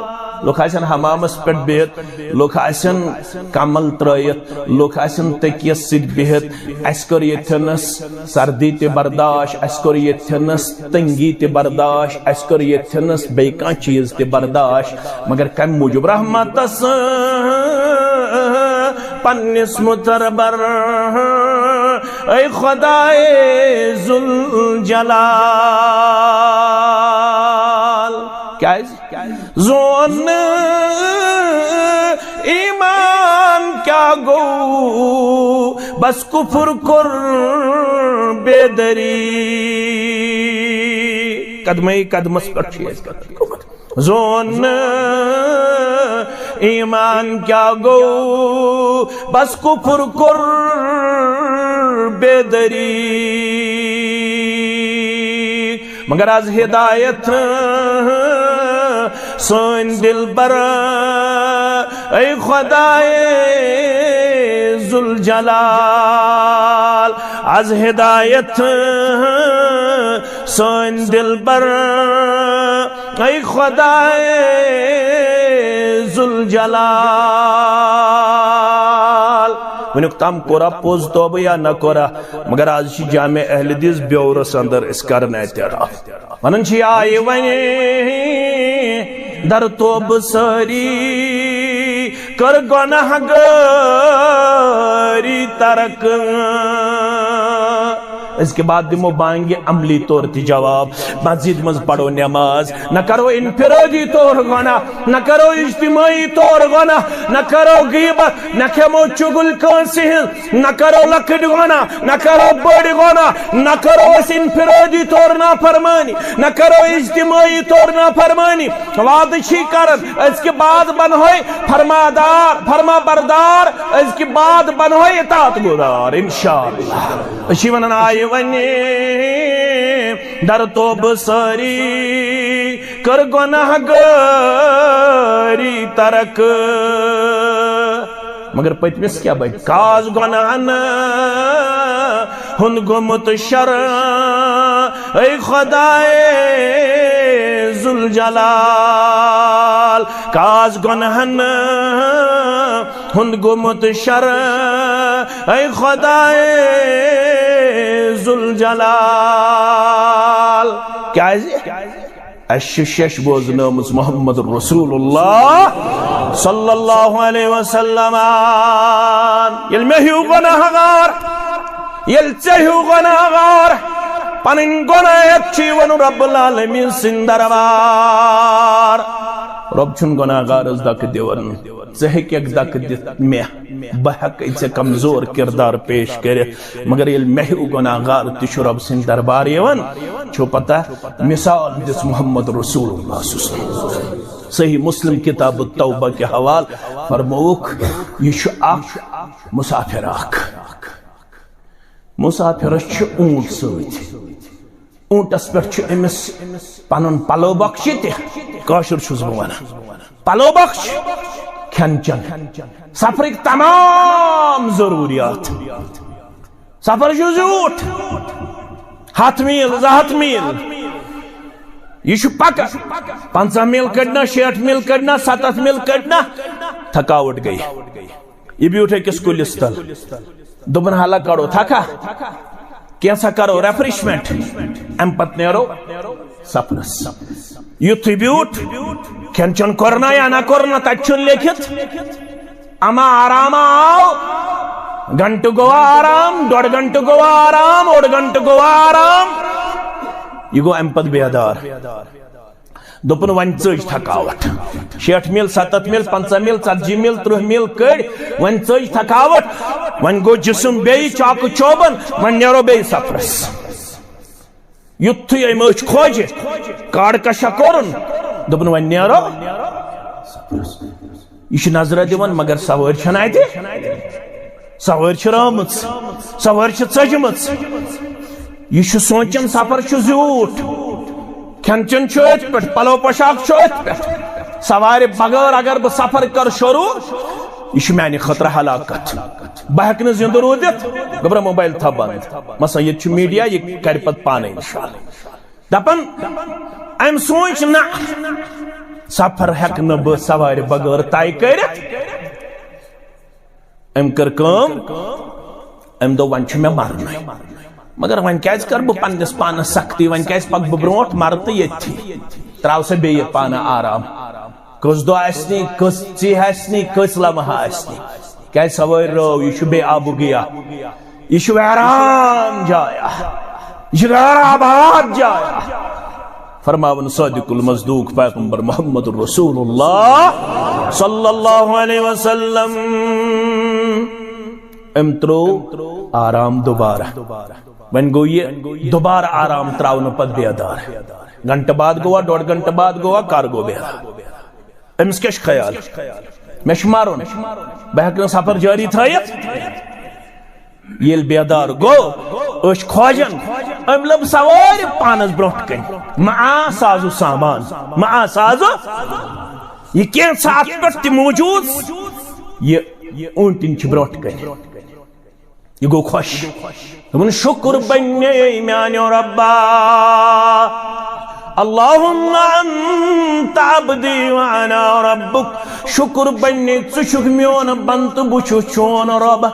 لُکھ آسن حمامس پٮ۪ٹھ بِہِتھ، لُکھ آسن کمل ترٲیِتھ، لُکھ آسن تٔکیس سۭتۍ بِہِتھ۔ اسہِ کٔر ییٚتھٮ۪نس سردی تہِ برداش، اسہِ کٔر ییٚتھٮ۪نس تنگی تہِ برداش، اسہِ کٔر ییٚتھٮ۪نس بیٚیہِ کانٛہہ چیٖز تہِ برداش، مگر کمہِ موٗجوٗب؟ رحمتس پننِس مُتربر، اے خدائے ذوالجلال۔ کیازِ؟ زون نہٕ ایمان کیٛاہ گوٚو، بس کفر کوٚر بیدری۔ قدمے قدمس پٮ۪ٹھ چھُ یہِ۔ زون نہٕ ایمان کیٛاہ گوٚو، بس کفر کوٚر بیدری۔ مگر از ہدایت سٲنۍ دلبر، اے خدائے ذوالجلال، از ہدایت سٲنۍ دلبر، اے خدائے ذوالجلال۔ وٕنیُک تام کوٚرا پوٚز توبہٕ یا نہ کوٚرا؟ مگر از چھِ جامع اہل حدیث بیورس اندر أسۍ کران اعتراف۔ ونان چھِ، آیہِ وۄنۍ در توبہٕ سٲری، کٔر گۄناہ گٲری ترک۔ أزکہِ بعد دِمو بانگہِ عملی طور تہِ جواب۔ مسجد منٛز پرو نماز، نہ کرو انفرادی طور گۄناہ، نہ کرو اجتماعی طور گۄناہ، نہ کرو غیبت، نہ کھٮ۪مو چُگل کٲنٛسہِ ہٕنٛز، نہ کرو لۄکٕٹۍ گۄناہ، نہ کرو بٔڑۍ گۄناہ، نہ کرو أسۍ انفرادی طور نافرمٲنی، نہ کرو اجتماعی طور نافرمٲنی۔ وعدٕ چھی کران، أزکہِ بعد بنہوے فرمادار، فرما بردار، أزکہِ بعد بنہوے اطاعت گزار، انشاءاللہ۔ أسۍ چھِ ونان، آیہِ وۄنۍ در توبہٕ سٲری، کٔر گۄناہ گٲری ترک۔ مگر پٔتمِس کیٛاہ بچہِ؟ کاز گۄناہن ہُنٛد گوٚمُت شر، اے خدائے ذوالجلال، کاز گۄناہن ہُنٛد گوٚمُت شر، اے خدائے ذوالجلال۔ کیازِ؟ اَسہِ چھِ شیٚش بوزنٲومٕژ محمد رسول اللہ صلی اللہ علیہ وسلم۔ ییٚلہِ مےٚ ہیوٗ گۄناہ گار، ییٚلہِ ژےٚ ہیوٗ گۄناہ گار پنٕنۍ گۄناہ ہٮ۪تھ چھُ یِوان رب العالمین سٕنٛدِ دربار، رب چھُنہٕ گۄناہ گارس دکہٕ دِوان۔ ژٕ ہیٚککھ دکہٕ دِتھ مےٚ، بہٕ ہٮ۪کے ژےٚ کمزور کردار پیش کٔرِتھ، مگر ییٚلہِ مےٚ ہیوٗ گۄناہ گار تہِ چھُ رب سٕنٛدِ دربار یِوان، چھو پتہ، مثال دِژ محمد رسول اللہ صلی اللہ علیہ وسلم۔ صحیح مسلم کتاب التوبہ کہِ حوالہٕ فرمووُکھ، یہِ چھُ اکھ مسافر اکھ۔ مسافرس چھُ اوٗنٹ سۭتۍ۔ اوٗنٹس پٮ۪ٹھ چھُ أمِس پنُن پلو بخش تہِ، کٲشُر چھُس بہٕ ونان، پلو بخش، کھٮ۪ن چٮ۪ن، سفرٕکۍ تمام ضروٗریات۔ سفر چھُ زیوٗٹھ، ہتھ میٖل، زٕ ہتھ میٖل، یہِ چھُ پکان۔ پنٛژاہ میٖل کٔڑۍ نا، شیٹھ میٖل کٔڑۍ نا، ستتھ میٖل کٔڑۍ نا، تھکاوٹ گٔے۔ یہِ بیوٗٹھ أکِس کُلِس تل۔ دوٚپُن، ہلا کڑو تھکا، کینٛژھا کرو ریفریشمنٹ، امہِ پتہٕ نیرو سفرس۔ یُتھُے بیوٗٹھ، کھٮ۪ن چٮ۪ن کوٚر نا یا نہ کوٚر نا، تتہِ چھُنہٕ لیکھِتھ۔ اما آرام آو، گھنٹہٕ گوٚو آرام، ڈۄڈ گھنٹہٕ گوٚو آرام، اوٚڑ گھنٹہٕ گوٚو آرام، یہِ گوٚو امہِ پتہٕ بیدار۔ دوٚپُن، وۄنۍ ژٔج تھکاوٹ۔ شیٹھ میٖل، ستتھ میٖل، پنٛژاہ میٖل، ژتجی میٖل، ترٕٛہ میٖل کٔڑۍ، وۄنۍ ژٔج تھکاوٹ، وۄنۍ گوٚو جسم بیٚیہِ چاکہٕ چوبن، وۄنۍ نیرو بیٚیہِ سفرس۔ یُتھُے أمۍ أچھ کھوجہِ، کاڈ کشا کوٚرُن، دوٚپُن، وۄنۍ نیرو۔ یہِ چھُ نظرہ دِوان، مگر سوٲرۍ چھَنہٕ اَتہِ۔ سوٲرۍ چھِ رٲمٕژ، سوٲرۍ چھِ ژٔجمٕژ۔ یہِ چھُ سونٛچان، سفر چھُ زیوٗٹھ، کھٮ۪ن چٮ۪ن چھُ أتھۍ پٮ۪ٹھ، پلو پوشاک چھُ أتھۍ پٮ۪ٹھ۔ سوارِ بغٲر اگر بہٕ سفر کرٕ شروٗع، یہِ چھُ میانہِ خٲطرٕ ہلاکت۔ بہٕ ہٮ۪کہٕ نہٕ زِندٕ روٗزِتھ۔ گوٚبرا، موبایل تھاو بنٛد۔ مثلاً، ییٚتہِ چھُ میٖڈیا، یہِ کرِ پتہٕ پانے اِنشاءاللہ۔ دپان، أمۍ سوٗنٛچ نہ، سفر ہٮ۪کہٕ نہٕ بہٕ سوارِ بغٲر طے کٔرِتھ۔ أمۍ کٔر کٲم، أمۍ دوٚپ، وۄنۍ چھُ مےٚ مرنٕے۔ مگر وۄنۍ کیٛازِ کرٕ بہٕ پننِس پانس سختی؟ وۄنۍ کیٛازِ پکہٕ بہٕ برونٛٹھ؟ مرٕ تہٕ ییٚتھی، ترٛاو سا بیٚیہِ پانہٕ آرام۔ کٔژ دۄہ آسہِ نہٕ، کٔژ ژیٖہۍ آسہِ نہٕ، کٔژ لمحہٕ آسہِ نہٕ۔ کیازِ؟ سوٲرۍ رٲو، یہِ چھُ بے آبُک گیا، یہِ چھُ ویران جایا، یہِ چھُ غیر آباد جایا۔ فرماوان صادق المصدوق پیغمبر محمد رسول اللہ صلی اللہ علیہ وسلم، أمۍ ترٛوو آرام دوبارہ۔ وۄنۍ گوٚو یہِ دوبارہ آرام ترٛاونہٕ پتہٕ بیدار۔ گھنٹہٕ بعد گوٚوا، ڈۄڈ گھنٹہٕ بعد گوٚوا، کر گوٚو بیدار؟ أمِس کیٛاہ چھُ خیال؟ مےٚ چھُ مَرُن، بہٕ ہٮ۪کہٕ نہٕ سفر جٲری تھٲیِتھ؟ ییٚلہِ بیدار گوٚو، أچھ کھوجن، أمۍ لٔب سوارِ پانس برونٛٹھ کنہِ۔ مَعا ساز و سامان، مَعا ساز و، یہِ کینٛژھا اتھ پٮ۪ٹھ تہِ موجود، یہِ اوٗنٹِنۍ چھِ برونٛٹھ کنہِ۔ یہِ گوٚو خۄش۔ دوٚپُن، شُکر بننے میانیو ربا، اللہم انت عبدی وانا ربک۔ شُکر بننے، ژٕ چھُکھ میون بندٕ، بہٕ چھُس چون رب۔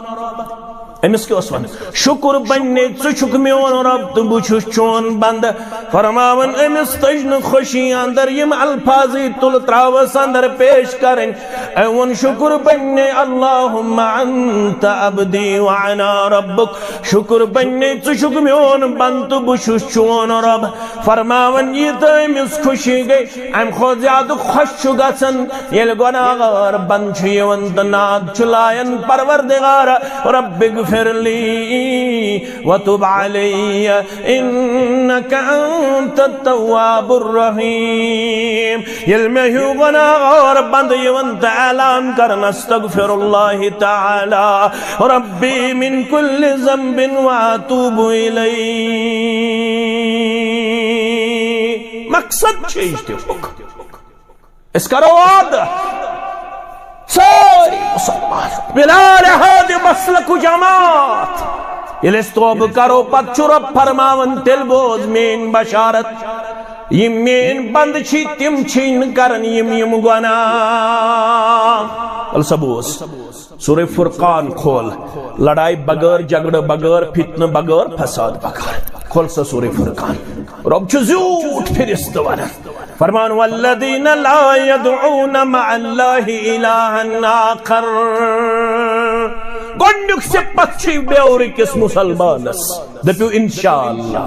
أمِس کیٛاہ اوس وَنان؟ شُکر بننے، ژٕ چھُکھ میون رب تہٕ بہٕ چھُس چون بندٕ۔ فرماوان أمِس تٔج نہٕ خوشی اندر یِم الفاظٕے تُلہٕ ترٛاوَس اندر پیش کرٕنۍ۔ أمۍ ووٚن، شُکر بننے، اللہم انت عبدی وانا ربک۔ شُکر بننے، ژٕ چھُکھ میون بندٕ تہٕ بہٕ چھُس چون رب۔ فرماوان، یہِ تہٕ أمِس خوشی گٔے، اَمہِ کھۄتہٕ زیادٕ خۄش چھُ گژھان، ییٚلہِ گۄناہ گار بندٕ چھُ یِوان تہٕ ناد چھُ لایان، پروردگار، رب اغفر لی وتب علی انک انت التواب الرحیم۔ ییٚلہِ مےٚ ہیوٗ گۄناہ گار بندٕ یِوان تہٕ اعلان کران، استغفر اللہ تعالی ربی من کل ذنب واتوب الیہ۔ مقصد چھُ اجتماعُک۔ أسۍ کرو وعدٕ، سٲری مسلمان، بلا لحاظ مسلک و جماعت۔ ییٚلہِ أسۍ توبہٕ کرو، پتہٕ چھُ رب فرماوان، تیٚلہِ بوز میٲنۍ بشارت، یِم میٲنۍ بندٕ چھِ، تِم چھِ نہٕ کران یِم یِم گۄناہ۔ وَلہٕ سا بوز۔ سورہ فرقان کھول، لڑائی بغٲر، جھگڑٕ بغٲر، فتنہٕ بغٲر، فساد بغٲر۔ کھول سا سورہ فرقان۔ رب چھُ زیوٗٹھ فِرِستہٕ ونان۔ فرمان، والذین لا یدعون مع اللہ الہا آخر۔ گۄڈنیُک صفت چھُ بیورٕ کِس مسلمانس۔ دٔپِو انشاءاللہ۔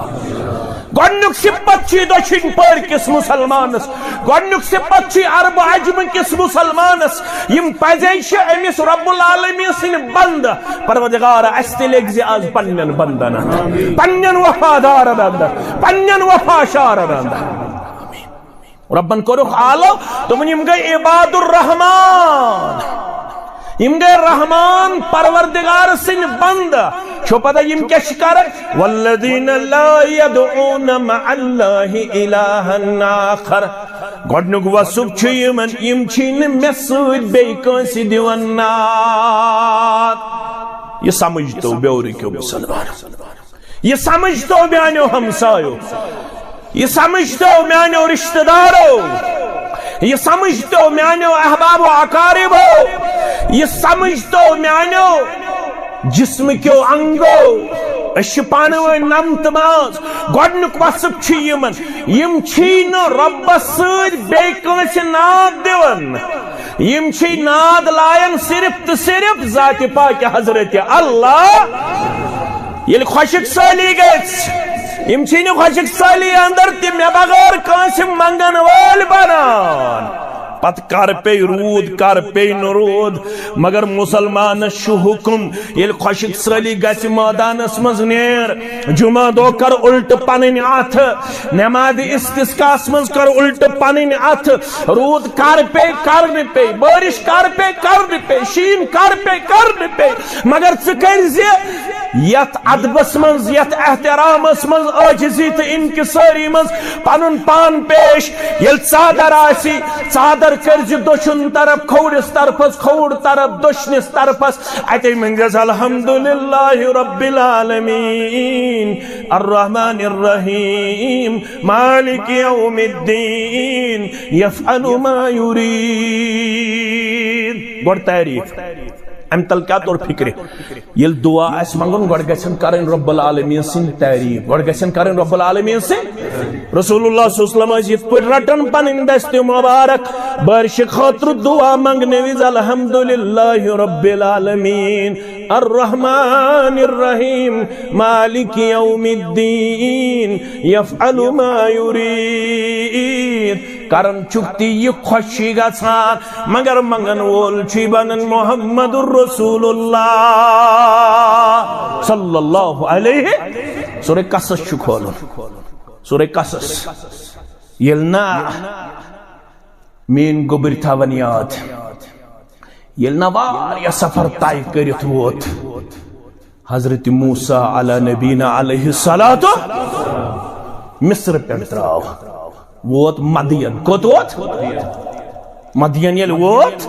گۄڈنیُک صفت چھُ دٔچھِنۍ پٔرۍ کِس مسلمانس، گۄڈنیُک صفت چھُ عرب و عجم کِس مسلمانس۔ یِم پزے چھِ أمِس رب العالمین سٕنٛدۍ بندٕ۔ پروردگار، اسہِ تہِ لیکھ زِ از پننٮ۪ن بندن اندر، پننٮ۪ن وفادارن اندر، پننٮ۪ن وفاشارن اندر۔ ربن کوٚرُکھ آلو، دوٚپُن، یِم گٔے عباد الرحمان، یِم گٔے رحمان پروردگار سٕنٛدۍ بندٕ۔ چھو پتہ یِم کیٛاہ چھِ کران؟ والذین لا یدعون مع اللہ الہا آخر۔ گۄڈنیُک وصف چھُ یِمن، یِم چھِ نہٕ مےٚ سۭتۍ بیٚیہِ کٲنٛسہِ دِوان ناد۔ یہِ سمجھ تو بیورٕ کیو مسلمان۔ یہِ سمجھ تو میانیو ہمسایو، یہِ سمجھ تو میانیو رشتہ دارو، یہِ سمجھ تو میانیو احباب و اقاربو، یہِ سمجھ تو میانیو جسم کیو انگو۔ أسۍ چھِ پانہٕ ؤنۍ نمتہٕ ماز۔ گۄڈنیُک وصف چھُ یِمن، یِم چھی نہٕ رۄبس سۭتۍ بیٚیہِ کٲنٛسہِ ناد دِوان۔ یِم چھِ ناد لایان صرف تہٕ صرف ذاتِ پاک حضرت اللہ۔ ییٚلہِ خۄشک سٲلی گژھِ، یِم چھِ نہٕ خۄشک سٲلی اندر تہِ مےٚ بغٲر کٲنٛسہِ منگن وٲلۍ بنان۔ پتہٕ کر پیٚیہِ روٗد، کر پیٚیہِ نہٕ روٗد، مگر مسلمانس چھُ حُکم، ییٚلہِ خۄشک سٲلی گژھِ، مٲدانس منٛز نیر، جمعہ دۄہ کر الٹہٕ پنٕنۍ اتھٕ، نمازِ استسقاہس منٛز کر الٹہٕ پنٕنۍ اتھٕ۔ روٗد کر پیٚیہِ، کر نہٕ پیٚیہِ، بٲرِش کر پیٚیہِ، کر نہٕ پیٚیہِ، شیٖن کر پیٚیہِ، کر نہٕ پیٚیہِ، مگر ژٕ کٔرۍ زِ یتھ ادبس منٛز، یتھ احترامس منٛز، عٲجزی تہٕ انکسٲری منٛز پنُن پان پیش۔ ییٚلہِ ژادر آسہِ، ژادر کٔرۍ زِ دٔچھُن طرف کھوورِس طرفس، کھووُر طرف دٔچھنِس طرفس۔ اتے ؤنۍ زٮ۪س، الحمدللہ رب العالمین، الرحمن الرحیم، مالک یوم الدین، یفعل ما یرید۔ گۄڈٕ تعریف۔ امہِ تل کیٛاہ توٚر فکرِ؟ ییٚلہِ دعا آسہِ منٛگُن، گۄڈٕ گژھن کرٕنۍ رب العالمین سٕنٛدۍ تعریٖف، گۄڈٕ گژھن کرٕنۍ رب العالمین سٕنٛدۍ۔ رسول اللہ صلی اللہ علیہ وسلم ٲسۍ یِتھ پٲٹھۍ رٹان پنٕنۍ دستہِ مبارک، بارشہِ خٲطرٕ دعا منٛگنہٕ وِزِ، الحمدللہ رب العالمین، الرحمن الرحیم، مالک یوم الدین، یفعل ما یرید۔ کران چھُکھ تی یہِ خۄش چھُے گژھان، مگر منگن وول چھُے بنان محمد رسول اللہ صلی اللہ علیہ۔ سورہ قصص چھُ کھولُن، سورہ قصص۔ ییٚلہِ نہ میٲنۍ گوٚبٕرۍ تھاون یاد، ییٚلہِ نہ واریاہ سفر طے کٔرِتھ ووت حضرت موسیٰ علی نبینا علیہ الصلوۃ، مصر پٮ۪ٹھ درٛاو، ووت مدین۔ کوٚت ووت؟ مدین ییٚلہِ ووت،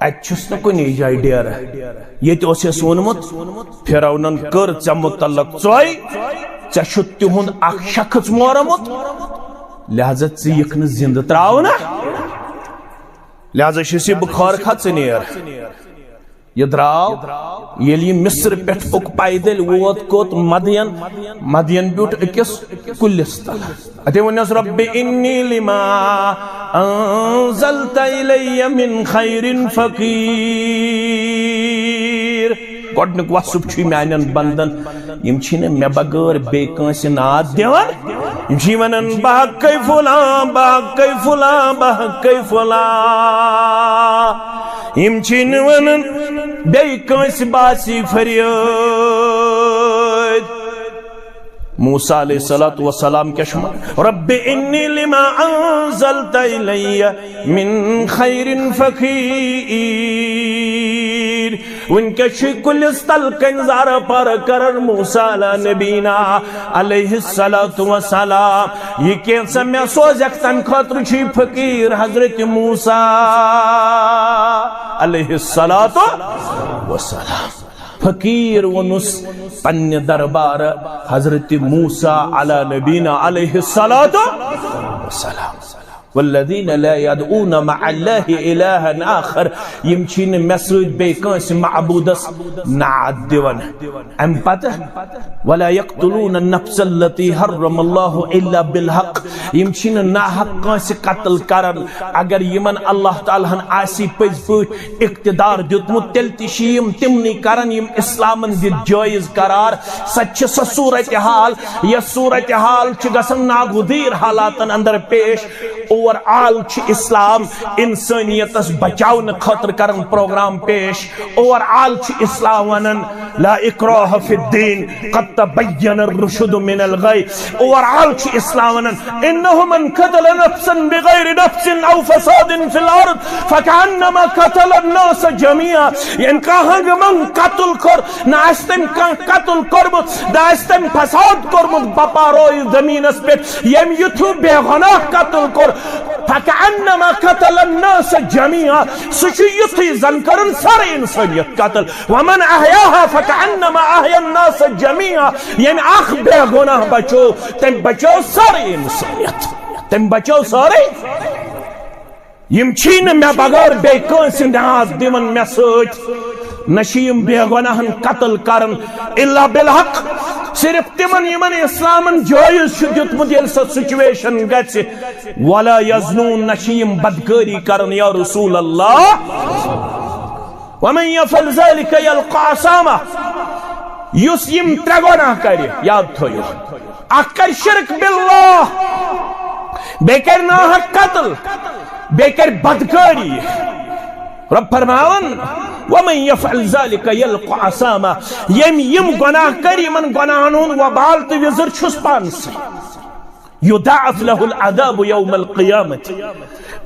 اتہِ چھُس نہٕ کُنی جایہِ ڈیرٕ۔ ییٚتہِ اوس یَس ووٚنمُت، فرعونن کٔر ژےٚ متعلق ژۄے، ژےٚ چھُتھ تِہُنٛد اکھ شخص مورمُت، لہذا ژٕ یِکھ نہٕ زِندٕ ترٛاونہٕ۔ لہذا چھُس یہِ بخار کھا ژٕ نیر۔ یہِ درٛاو، ییٚلہِ یہِ مصر پٮ۪ٹھ پوٚک پیدل، ووت کوٚت؟ مدین۔ مدین بیوٗٹھ أکِس کُلِس تل۔ اَتہِ ووٚننَس، رب انی لما انزلت الی من خیر فقیر۔ گۄڈٕنیُک وصف چھُ میانٮ۪ن بندن، یِم چھِنہٕ مےٚ بغٲر بیٚیہِ کٲنٛسہِ ناد دِوان۔ یِم چھِ ونان، بہٕ ہکے فلاں، بہٕ ہکے فلاں، بہٕ ہکے فلاں۔ یِم چھِنہٕ ونان بیٚیہِ کٲنٛسہِ باسی فریاد۔ موسیٰ علیہ الصلوۃ والسلام کیٛاہ چھُ ونان؟ رب انی لما انزلت الی من خیر فقیر۔ وٕنکیٚس چھُ کُلِس تل کنہِ زارٕ پارٕ کران موسیٰ علی نبینا علیہ الصلوۃ والسلام۔ یہِ کینٛژھا مےٚ سوزکھ، تمہِ خٲطرٕ چھُ یہِ فقیر حضرت موسیٰ علیہ الصلوۃ والسلام۔ فقیر ووٚنُس پننہِ دربارٕ حضرت موسیٰ علی نبینا علیہ الصلوۃ والسلام۔ والذین لا یدعون مع اللہ الہا آخر، یِم چھِنہٕ مےٚ سۭتۍ بیٚیہِ کٲنٛسہِ معبوٗدس ناد دِوان۔ امہِ پتہٕ، ولا یقتلون النفس التی حرم اللہ الا بالحق، یِم چھِنہٕ ناحق کٲنٛسہِ قتل کران۔ اگر یِمن اللہ تعالیٰ ہن آسی پٔزۍ پٲٹھۍ اقتدار دیُتمُت، تیٚلہِ تہِ چھِ یِم تِمنٕے کران یِم اسلامن دِتھ جٲیز قرار۔ سۄ تہِ چھِ سۄ صورتحال، یۄس صورتحال چھِ گژھان ناگزیر حالاتن اندر پیش۔ اوور آل چھِ اسلام انسٲنیتس بچاونہٕ خٲطرٕ کران پروگرام پیش۔ اوور آل چھِ اسلام ونان، لا اکراہ فی الدین، قد تبین الرشد من الغی۔ اوور آل چھُ اسلام ونان، انہ من قتل نفسا بغیر نفس او فساد فی الارض فکأنما قتل الناس جمیعا۔ یعنی کانٛہہ ہنگہٕ منٛگہٕ قتل کوٚر، نہ آسہِ تٔمۍ کانٛہہ قتل کوٚرمُت، نہ آسہِ تٔمۍ فساد کوٚرمُت بپارویہِ زمینس پٮ۪ٹھ، ییٚمۍ یُتھ ہیوٗ بے گۄناہ قتل کوٚر، فکأنما قتل الناس جمیعا، سُہ چھُ یُتھُے زن کٔرٕن سٲرٕے انسٲنیت قتل۔ ومن احیاها فکأنما احیا الناس جمیعا، ییٚمۍ اکھ بے گۄناہ بچو، تٔمۍ بچو سٲرٕے انسٲنیت، تٔمۍ بچو سٲرٕے۔ یِم چھی نہٕ مےٚ بغٲر بیٚیہِ کٲنٛسہِ ناد دِوان مےٚ سۭتۍ، نہ چھِ یِم بے گۄناہن قتل کران الا بالحق، صرف تِمن یِمن اسلامن جٲیز چھُ دیُتمُت، ییٚلہِ سۄ سچویشن گژھِ۔ ولا یزنون، نہ چھِ یِم بدکٲری کران یا رسول اللہ۔ ومن یفعل ذلک یلق اثاما، یُس یِم ترٛےٚ گۄناہ کرِ، یاد تھٲیِو، اکھ کرِ شرک باللہ، بیٚیہِ کرِ ناحق قتل، بیٚیہِ کرِ بدکٲری۔ رب فرماوان، ومن یفعل ذلک یلق اثاما، ییٚمۍ یِم گۄناہ کرِ، یِمن گۄناہن ہُنٛد وبال تہٕ وِزر چھُس پانسٕے۔ یضاعف لہ العذاب یوم القیامۃ،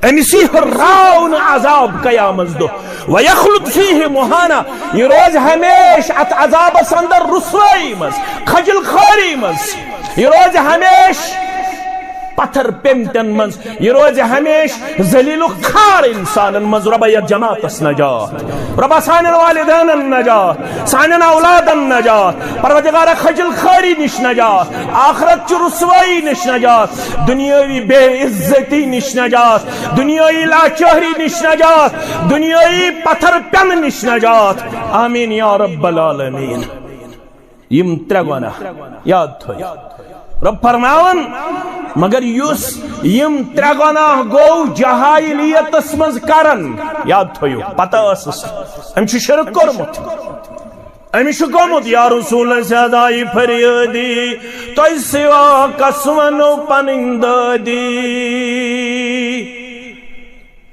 أمِس یی ہُراونہٕ عذاب قیامت دۄہ۔ ویخلد فیہ مہانا، یہِ روزِ ہمیشہِ اتھ عذابس اندر رسوٲیی منٛز، خجل خوٲری منٛز۔ یہِ روزِ ہمیشہِ پتھر پیمتن منٛز، یہِ روزِ ہمیشہٕ ذلیل و خوار انسانن منٛز۔ رۄبا، یتھ جماعتس نجات، رۄبا، سانٮ۪ن والدینن نجات، سانٮ۪ن اولادن نجات، پروردگارا، خجل خواری نِش نجات، آخرت چہِ رسوٲیی نِش نجات، دنیاوی بے عزتی نِش نجات، دنیاوی لاچٲری نِش نجات، دنیاوی پتھر پٮ۪نہٕ نِش نجات۔ آمین یا رب العالمین۔ یِم ترٛےٚ گۄناہ یاد تھٲیِو۔ رۄب فرماوان، مگر یُس یِم ترٛےٚ گۄناہ گوٚو جاہلیتس منٛز کران، یاد تھٲیِو، پتہ ٲسٕس، أمۍ چھُ شرک کوٚرمُت۔ أمِس چھُ گوٚمُت، یا رسول، اَسہِ حظ آیہِ فریٲدی، تۄہہِ سوا کس ونو پنٕنۍ دٲدی۔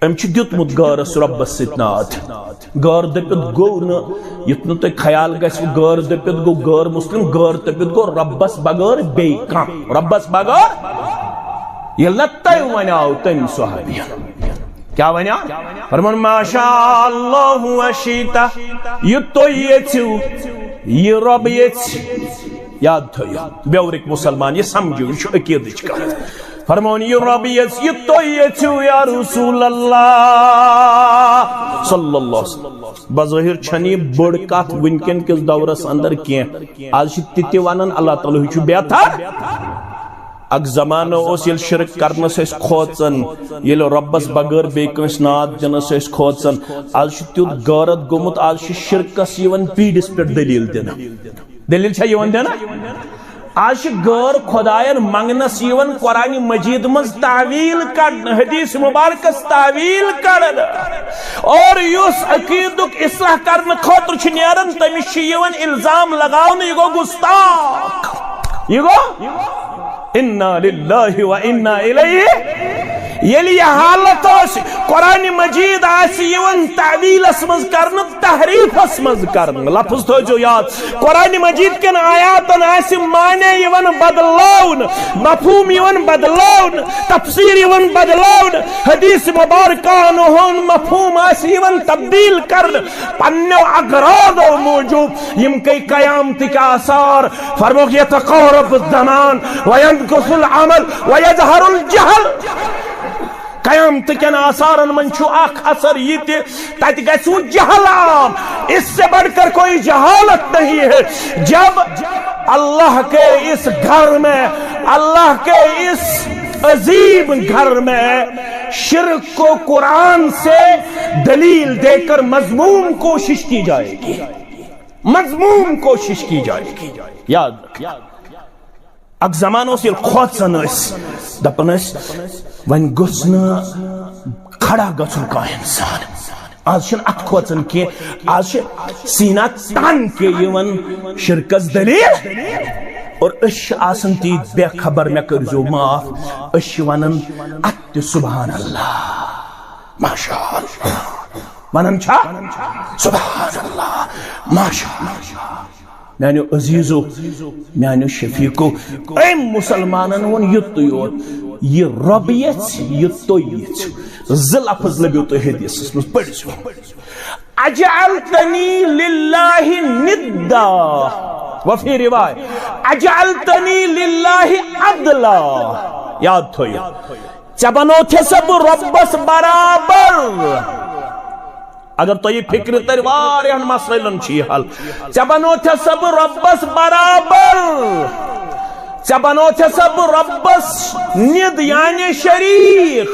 أمۍ چھُ دیُتمُت غٲرس رۄبس سۭتۍ ناد۔ غٲر دٔپِتھ گوٚو نہٕ، یُتھ نہٕ تۄہہِ خیال گژھِوٕ، غٲر دٔپِتھ گوٚو غٲر مسلم، غٲر دٔپِتھ گوٚو رۄبس بغٲر بیٚیہِ کانٛہہ، رۄبس بغٲر۔ ییٚلہِ نہ تۄہہِ ونیاو تٔمۍ صحابین، کیٛاہ ونیاو؟ فرمون، ما شاء اللہ و شیتا، یہِ تُہۍ یژھِو، یہِ رۄب یژھِ۔ یاد تھٲیِو، بیورٕکۍ مُسلمان، یہِ سمجھِو، یہِ چھُ عقیدٕچ کتھ۔ فرمون، یہِ رۄب یژھِ، یہِ تُہۍ یژھِو یا رسول اللہ صلی اللہ علیہ وسلم۔ بظٲہر چھنہٕ یہِ بٔڑ کتھ وٕنکٮ۪ن کِس دورس اندر کینٛہہ۔ آز چھِ تہِ تہِ ونان، اللہ تعالیٰ ہٕے چھُ بہتر۔ اکھ زمانہٕ اوس، ییٚلہِ شرک کرنس ٲسۍ کھوژان، ییٚلہِ رۄبس بغٲر بیٚیہِ کٲنٛسہِ ناد دِنس ٲسۍ کھوژان۔ آز چھُ تیُتھ غٲرت گوٚمُت، آز چھِ شرکس یِوان پیٖڈِس پٮ۪ٹھ دٔلیٖل دِنہٕ۔ دٔلیٖل چھا یِوان دِنہٕ؟ آز چھِ غٲر خۄدایَن منٛگنَس یِوان قرآنِ مجیٖد منٛز تاویٖل کڑنہٕ، حدیث مبارکس تاویٖل کڑنہٕ۔ اور یُس عقیٖدُک اصلاح کرنہٕ خٲطرٕ چھُ نیران، تٔمِس چھُ یِوان الزام لگاونہٕ، یہِ گوٚو گستاخ۔ یہِ گوٚو؟ انا للہ و انا الیہ۔ ییٚلہِ یہِ حالت ٲس، قرآنِ مجیٖد آسہِ یِوان تاویٖلس منٛز کرنہٕ، تحریفس منٛز کرنہٕ۔ لفظ تھٲیزیو یاد، قرآنِ مجیٖد کٮ۪ن آیاتن آسہِ معنی یِوان بدلاونہٕ، مفہوم یِوان بدلاونہٕ، تفسیر یِوان بدلاونہٕ، حدیث مبارکانہٕ ہُنٛد مفہوم آسہِ یِوان تبدیل کرنہٕ پننیو اغراضو موٗجوٗب۔ یِم گٔے قیامتٕکۍ آثار۔ فرموکھ، یتقارب الزمان وینقص العمل ویظہر الجہل۔ قیامت کٮ۪ن آثارن منٛز چھُ اکھ اثر یہِ تہِ، تتہِ گژھِ وۄنۍ جہل عام۔ اس سے بڑھ کر کوئی جہالت نہیں ہے۔ جب اللہ کے اس گھر میں، اللہ کے اس عظیم گھر میں شرک کو قرآن سے دلیل دے کر مذموم کوشش کی جائے گی، مذموم کوشش کی جائے گی۔ یاد رکھ۔ اکھ زمانہٕ اوس، ییٚلہِ کھوژان ٲسۍ، دپان ٲسۍ، وۄنۍ گوٚژھ نہٕ کھڑا گژھُن کانٛہہ انسان۔ آز چھُنہٕ اتھ کھوژان کینٛہہ، آز چھُ سیٖنا تان کے یِوان شرکس دلیل۔ اور أسۍ چھِ آسان تیٖتۍ بے خبر، مےٚ کٔرۍزیو معاف، أسۍ چھِ ونان اتھ تہِ سبحان اللہ، ماشاء اللہ، ونان چھا سبحان اللہ، ماشاء اللہ۔ میانیو عزیزو، میانیو شفیقو، أمۍ مسلمانن ووٚن یُتُے یوت، یہِ رۄب یژھِ، یہِ تُہۍ یژھِو۔ زٕ لفظ لٔبِو تُہۍ حدیثس منٛز، پٔرۍزیو۔ اجعلتنی للہ ندا، وفی روایت، اجعلتنی للہ عدلا۔ یاد تھٲیِو، ژےٚ بنوتھے سا بہٕ رۄبس برابر۔ اگر تۄہہِ یہِ فکرِ ترِ، واریاہن مسائلن چھُ یہِ حل۔ ژےٚ بنوتھے سا بہٕ رۄبس برابر، ژےٚ بنوتھے سا بہٕ رۄبس ند، یعنی شریک۔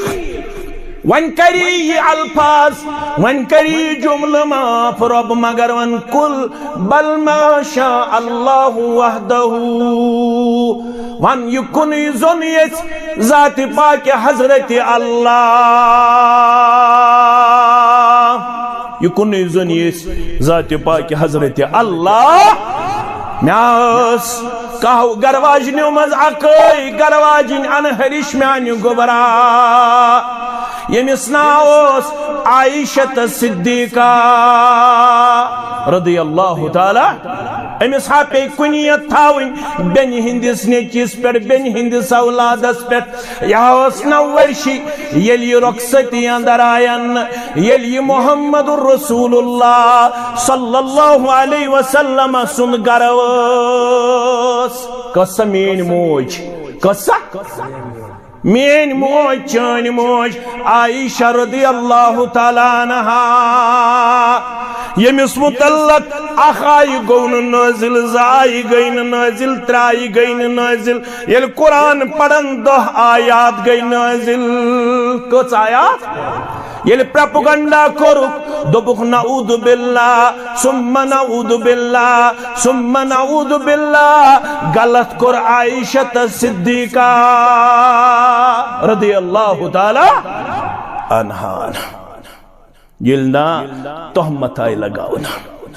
وۄنۍ کری یہِ الفاظ، وۄنۍ کری یہِ جملہٕ معاف رۄب، مگر وۄنۍ قل بل ما شاء اللہ وحدہ۔ ون، یہِ کُنُے زوٚن یژھِ ذاتِ پاکِ حضرت اللہ۔ یہِ کُنُے زوٚن یژھِ ذاتِ پاکِ حضرت اللہ۔ مےٚ ٲس کاہو گرواجنیو منٛز اکٲے گرواجِنۍ انہرِش میانہِ گوبرا، ییٚمِس ناو اوس عائشہ صدیقہ رضی اللہ تعالیٰ۔ أمِس ہا پیٚیہِ کُنیت تھاوٕنۍ بیٚنہِ ہٕنٛدِس نیٚچِس پٮ۪ٹھ، بیٚنہِ ہٕنٛدِس اولادس پٮ۪ٹھ۔ یہِ ہا ٲس نَو ؤرشی، ییٚلہِ یہِ رۄخصتی اندر آیَن، ییٚلہِ یہِ محمد رسول اللہ صلی اللہ علیہ وسلم سُنٛد گرٕ ٲس۔ کۄس سا میٛٲنۍ موج؟ کۄس سا؟ میٲنۍ موج، چٲنۍ موج عائشہ رضی اللہ تعالیٰ عنہا، ییٚمِس متعلق اکھ آیہِ گوٚو نہٕ نٲزِل، زٕ آیہِ گٔے نہٕ نٲزِل، ترٛےٚ آیہِ گٔے نہٕ نٲزِل، ییٚلہِ قرآن پرن دہ آیات گٔے نٲزِل۔ کٔژ آیات؟ ییٚلہِ پروپیگنڈا کوٚرُکھ، دوٚپُکھ، "نعوذ باللہ، ثم نعوذ باللہ، ثم نعوذ باللہ"، غلط کوٚر عائشہ صدیقہ رضی اللہ تعالیٰ عنہا۔ ییٚلہِ نا تہمت آیہِ لگاونہٕ،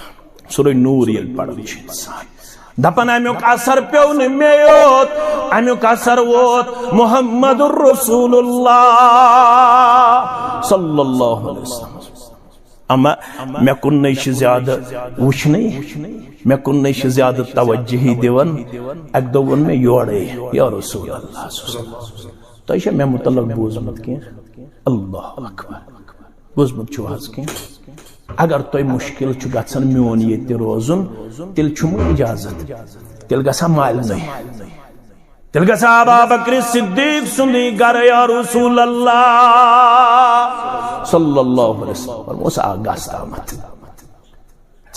سورہ نور ییٚلہِ پران چھُ انسان، دپان، امیُک اثر پیوٚو نہٕ مےٚ یوت، امیُک اثر ووت محمد رسول اللہ صلی اللہ علیہ وسلم۔ اما مےٚ کُن نَے چھِ زیادٕ وٕچھنٕے، مےٚ کُن نَے چھِ زیادٕ توجہی دِوان۔ اَکہِ دۄہ ووٚن مےٚ یورَے، یا رسول اللہ صلی اللہ علیہ وسلم، تۄہہِ چھا مےٚ متعلق بوٗزمُت کینٛہہ؟ اللہ اکبر۔ بوٗزمُت چھُو حظ کینٛہہ؟ اگر تۄہہِ مُشکِل چھُ گژھان میون ییٚتہِ روزُن، تیٚلہِ چھُم اجازت، تیٚلہِ گژھٕ ہا مالنٕے، تیٚلہِ گژھٕ ہا ابا بکر صدیق سُنٛدٕے گرٕ، یا رسول اللہ صلی اللہ علیہ وسلم۔ فرموس، آ، گژھ تامتھ۔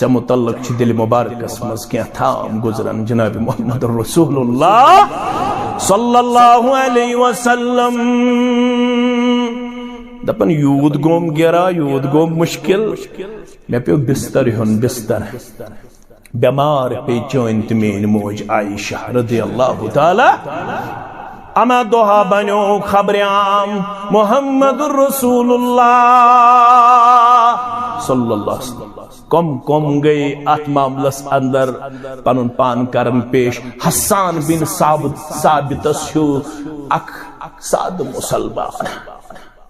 ژےٚ متعلق چھِ دِلہِ مبارکس منٛز کینٛہہ تھام گُزران جناب محمد رسول اللہ صلی اللہ علیہ وسلم۔ دپان، یوٗت گوم گیرا، یوٗت گوم مُشکِل، مےٚ پیوٚو بستر ہیوٚن، بستر۔ بٮ۪مار پیٚیہِ چٲنۍ تہٕ میٲنۍ موج عائشہ رضی اللہ تعالیٰ۔ اما دۄہا بنیو خبرِ عام محمد رسول اللہ صلی اللہ علیہ وسلم۔ کم کم گٔے اتھ معاملس اندر پنُن پان کرن پیش؟ حسان بن ثابت، ثابتس ہیوٗ اکھ سادٕ مسلمان،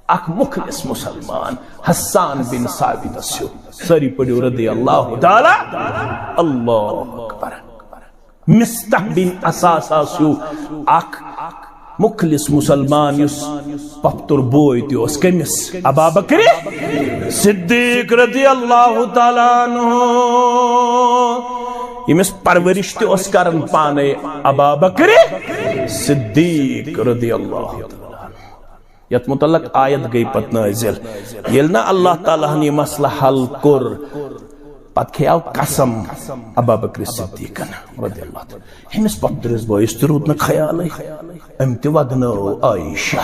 اکھ مخلص مسلمان، حسان بن ثابتس ہیوٗ۔ سٲری پٔرِو رضی اللہ تعالیٰ۔ اللہ اکبر۔ مصطح بن اثاثہ ہیوٗ اکھ مخلص مسلمان، یُس پۄپھتُر بوے تہِ اوس۔ کٔمِس؟ ابا بکر صدیق رضی اللہ تعالیٰ عنہ، ییٚمِس پرورش تہِ اوس کران پانے ابا بکر صدیق رضی اللہ تعالیٰ عنہ۔ یتھ متعلق آیت گٔے پتہٕ نٲزِل۔ ییٚلہِ نہٕ اللہ تعالیٰ ہن یہِ مسلہٕ حل کوٚر، پتہٕ کھیاو قسم ابا بکر صدیقن رضی اللہ تعالیٰ۔ أمِس پۄپھتٕرِس بٲیِس تہِ روٗد نہٕ خیالٕے۔ أمۍ تہِ ودنٲو عائشہ،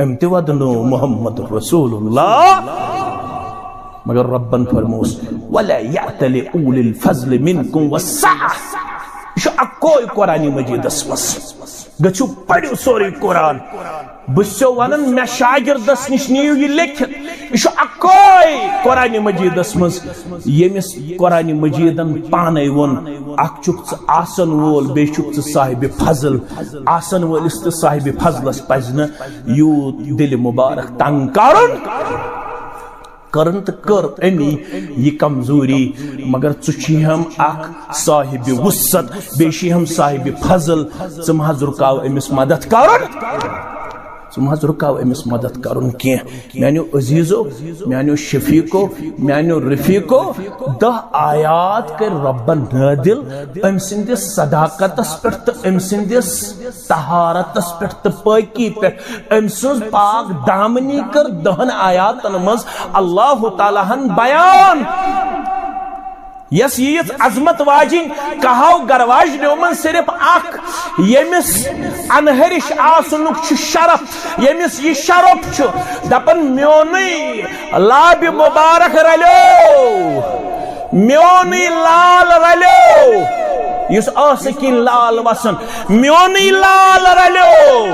أمۍ تہِ ودنٲو محمد رسول اللہ۔ مگر ربن فرموس، "ولا يأتل أولو الفضل منكم والسعة"۔ یہِ چھُ اکوے قرآن مجیدس منٛز۔ گٔژھِو پٔرِو سورُے قرآن۔ بہٕ چھُسو ونان، مےٚ شاگردس نِش نِیِو یہِ لیکھِتھ۔ یہِ چھُ اکوے قرآن مجیدس منٛز، ییٚمِس قرآن مجیدن پانے ووٚن، اکھ چھُکھ ژٕ آسن وول، بیٚیہِ چھُکھ ژٕ صاحبِ فضل۔ آسن وٲلِس تہٕ صاحبِ فضلس پزِ نہٕ یوٗت دِلہِ مبارک تنگ کرُن۔ کٔرٕن تہٕ کٔر أمی یہِ کمزوری، مگر ژٕ چھُے ہم اکھ صاحبِ وسعت، بیٚیہِ چھُے ہم صاحبِ فضل، ژٕ مہ حظ رُکاو أمِس مدد کرُن، ژٕ مہ حظ رُکاو أمِس مدد کرُن کینٛہہ۔ میانیو عزیزو، میانیو شفیقو، میانیو رفیقو، دہ آیات کٔرۍ رۄبن نٲدِل أمۍ سٕنٛدِس صداقتس پٮ۪ٹھ تہٕ أمۍ سٕنٛدِس طہارتس پٮ۪ٹھ تہٕ پٲکی پٮ۪ٹھ۔ أمۍ سٕنٛز پاک دامنی کٔر دہن آیاتن منٛز اللہ تعالیٰ ہن بیان۔ یس ییٖژ عظمت واجِنۍ کہاو گرواجنیو منٛز صرف اکھ، ییٚمِس انہرِش آسنُک چھُ شرف، ییٚمِس یہِ شرف چھُ، دپان، "میونُے لابِ مبارک رلیو، میونُے لال رلیو"۔ یُس ٲسہٕ کِنۍ لال وسان، میونُے لال رلیو۔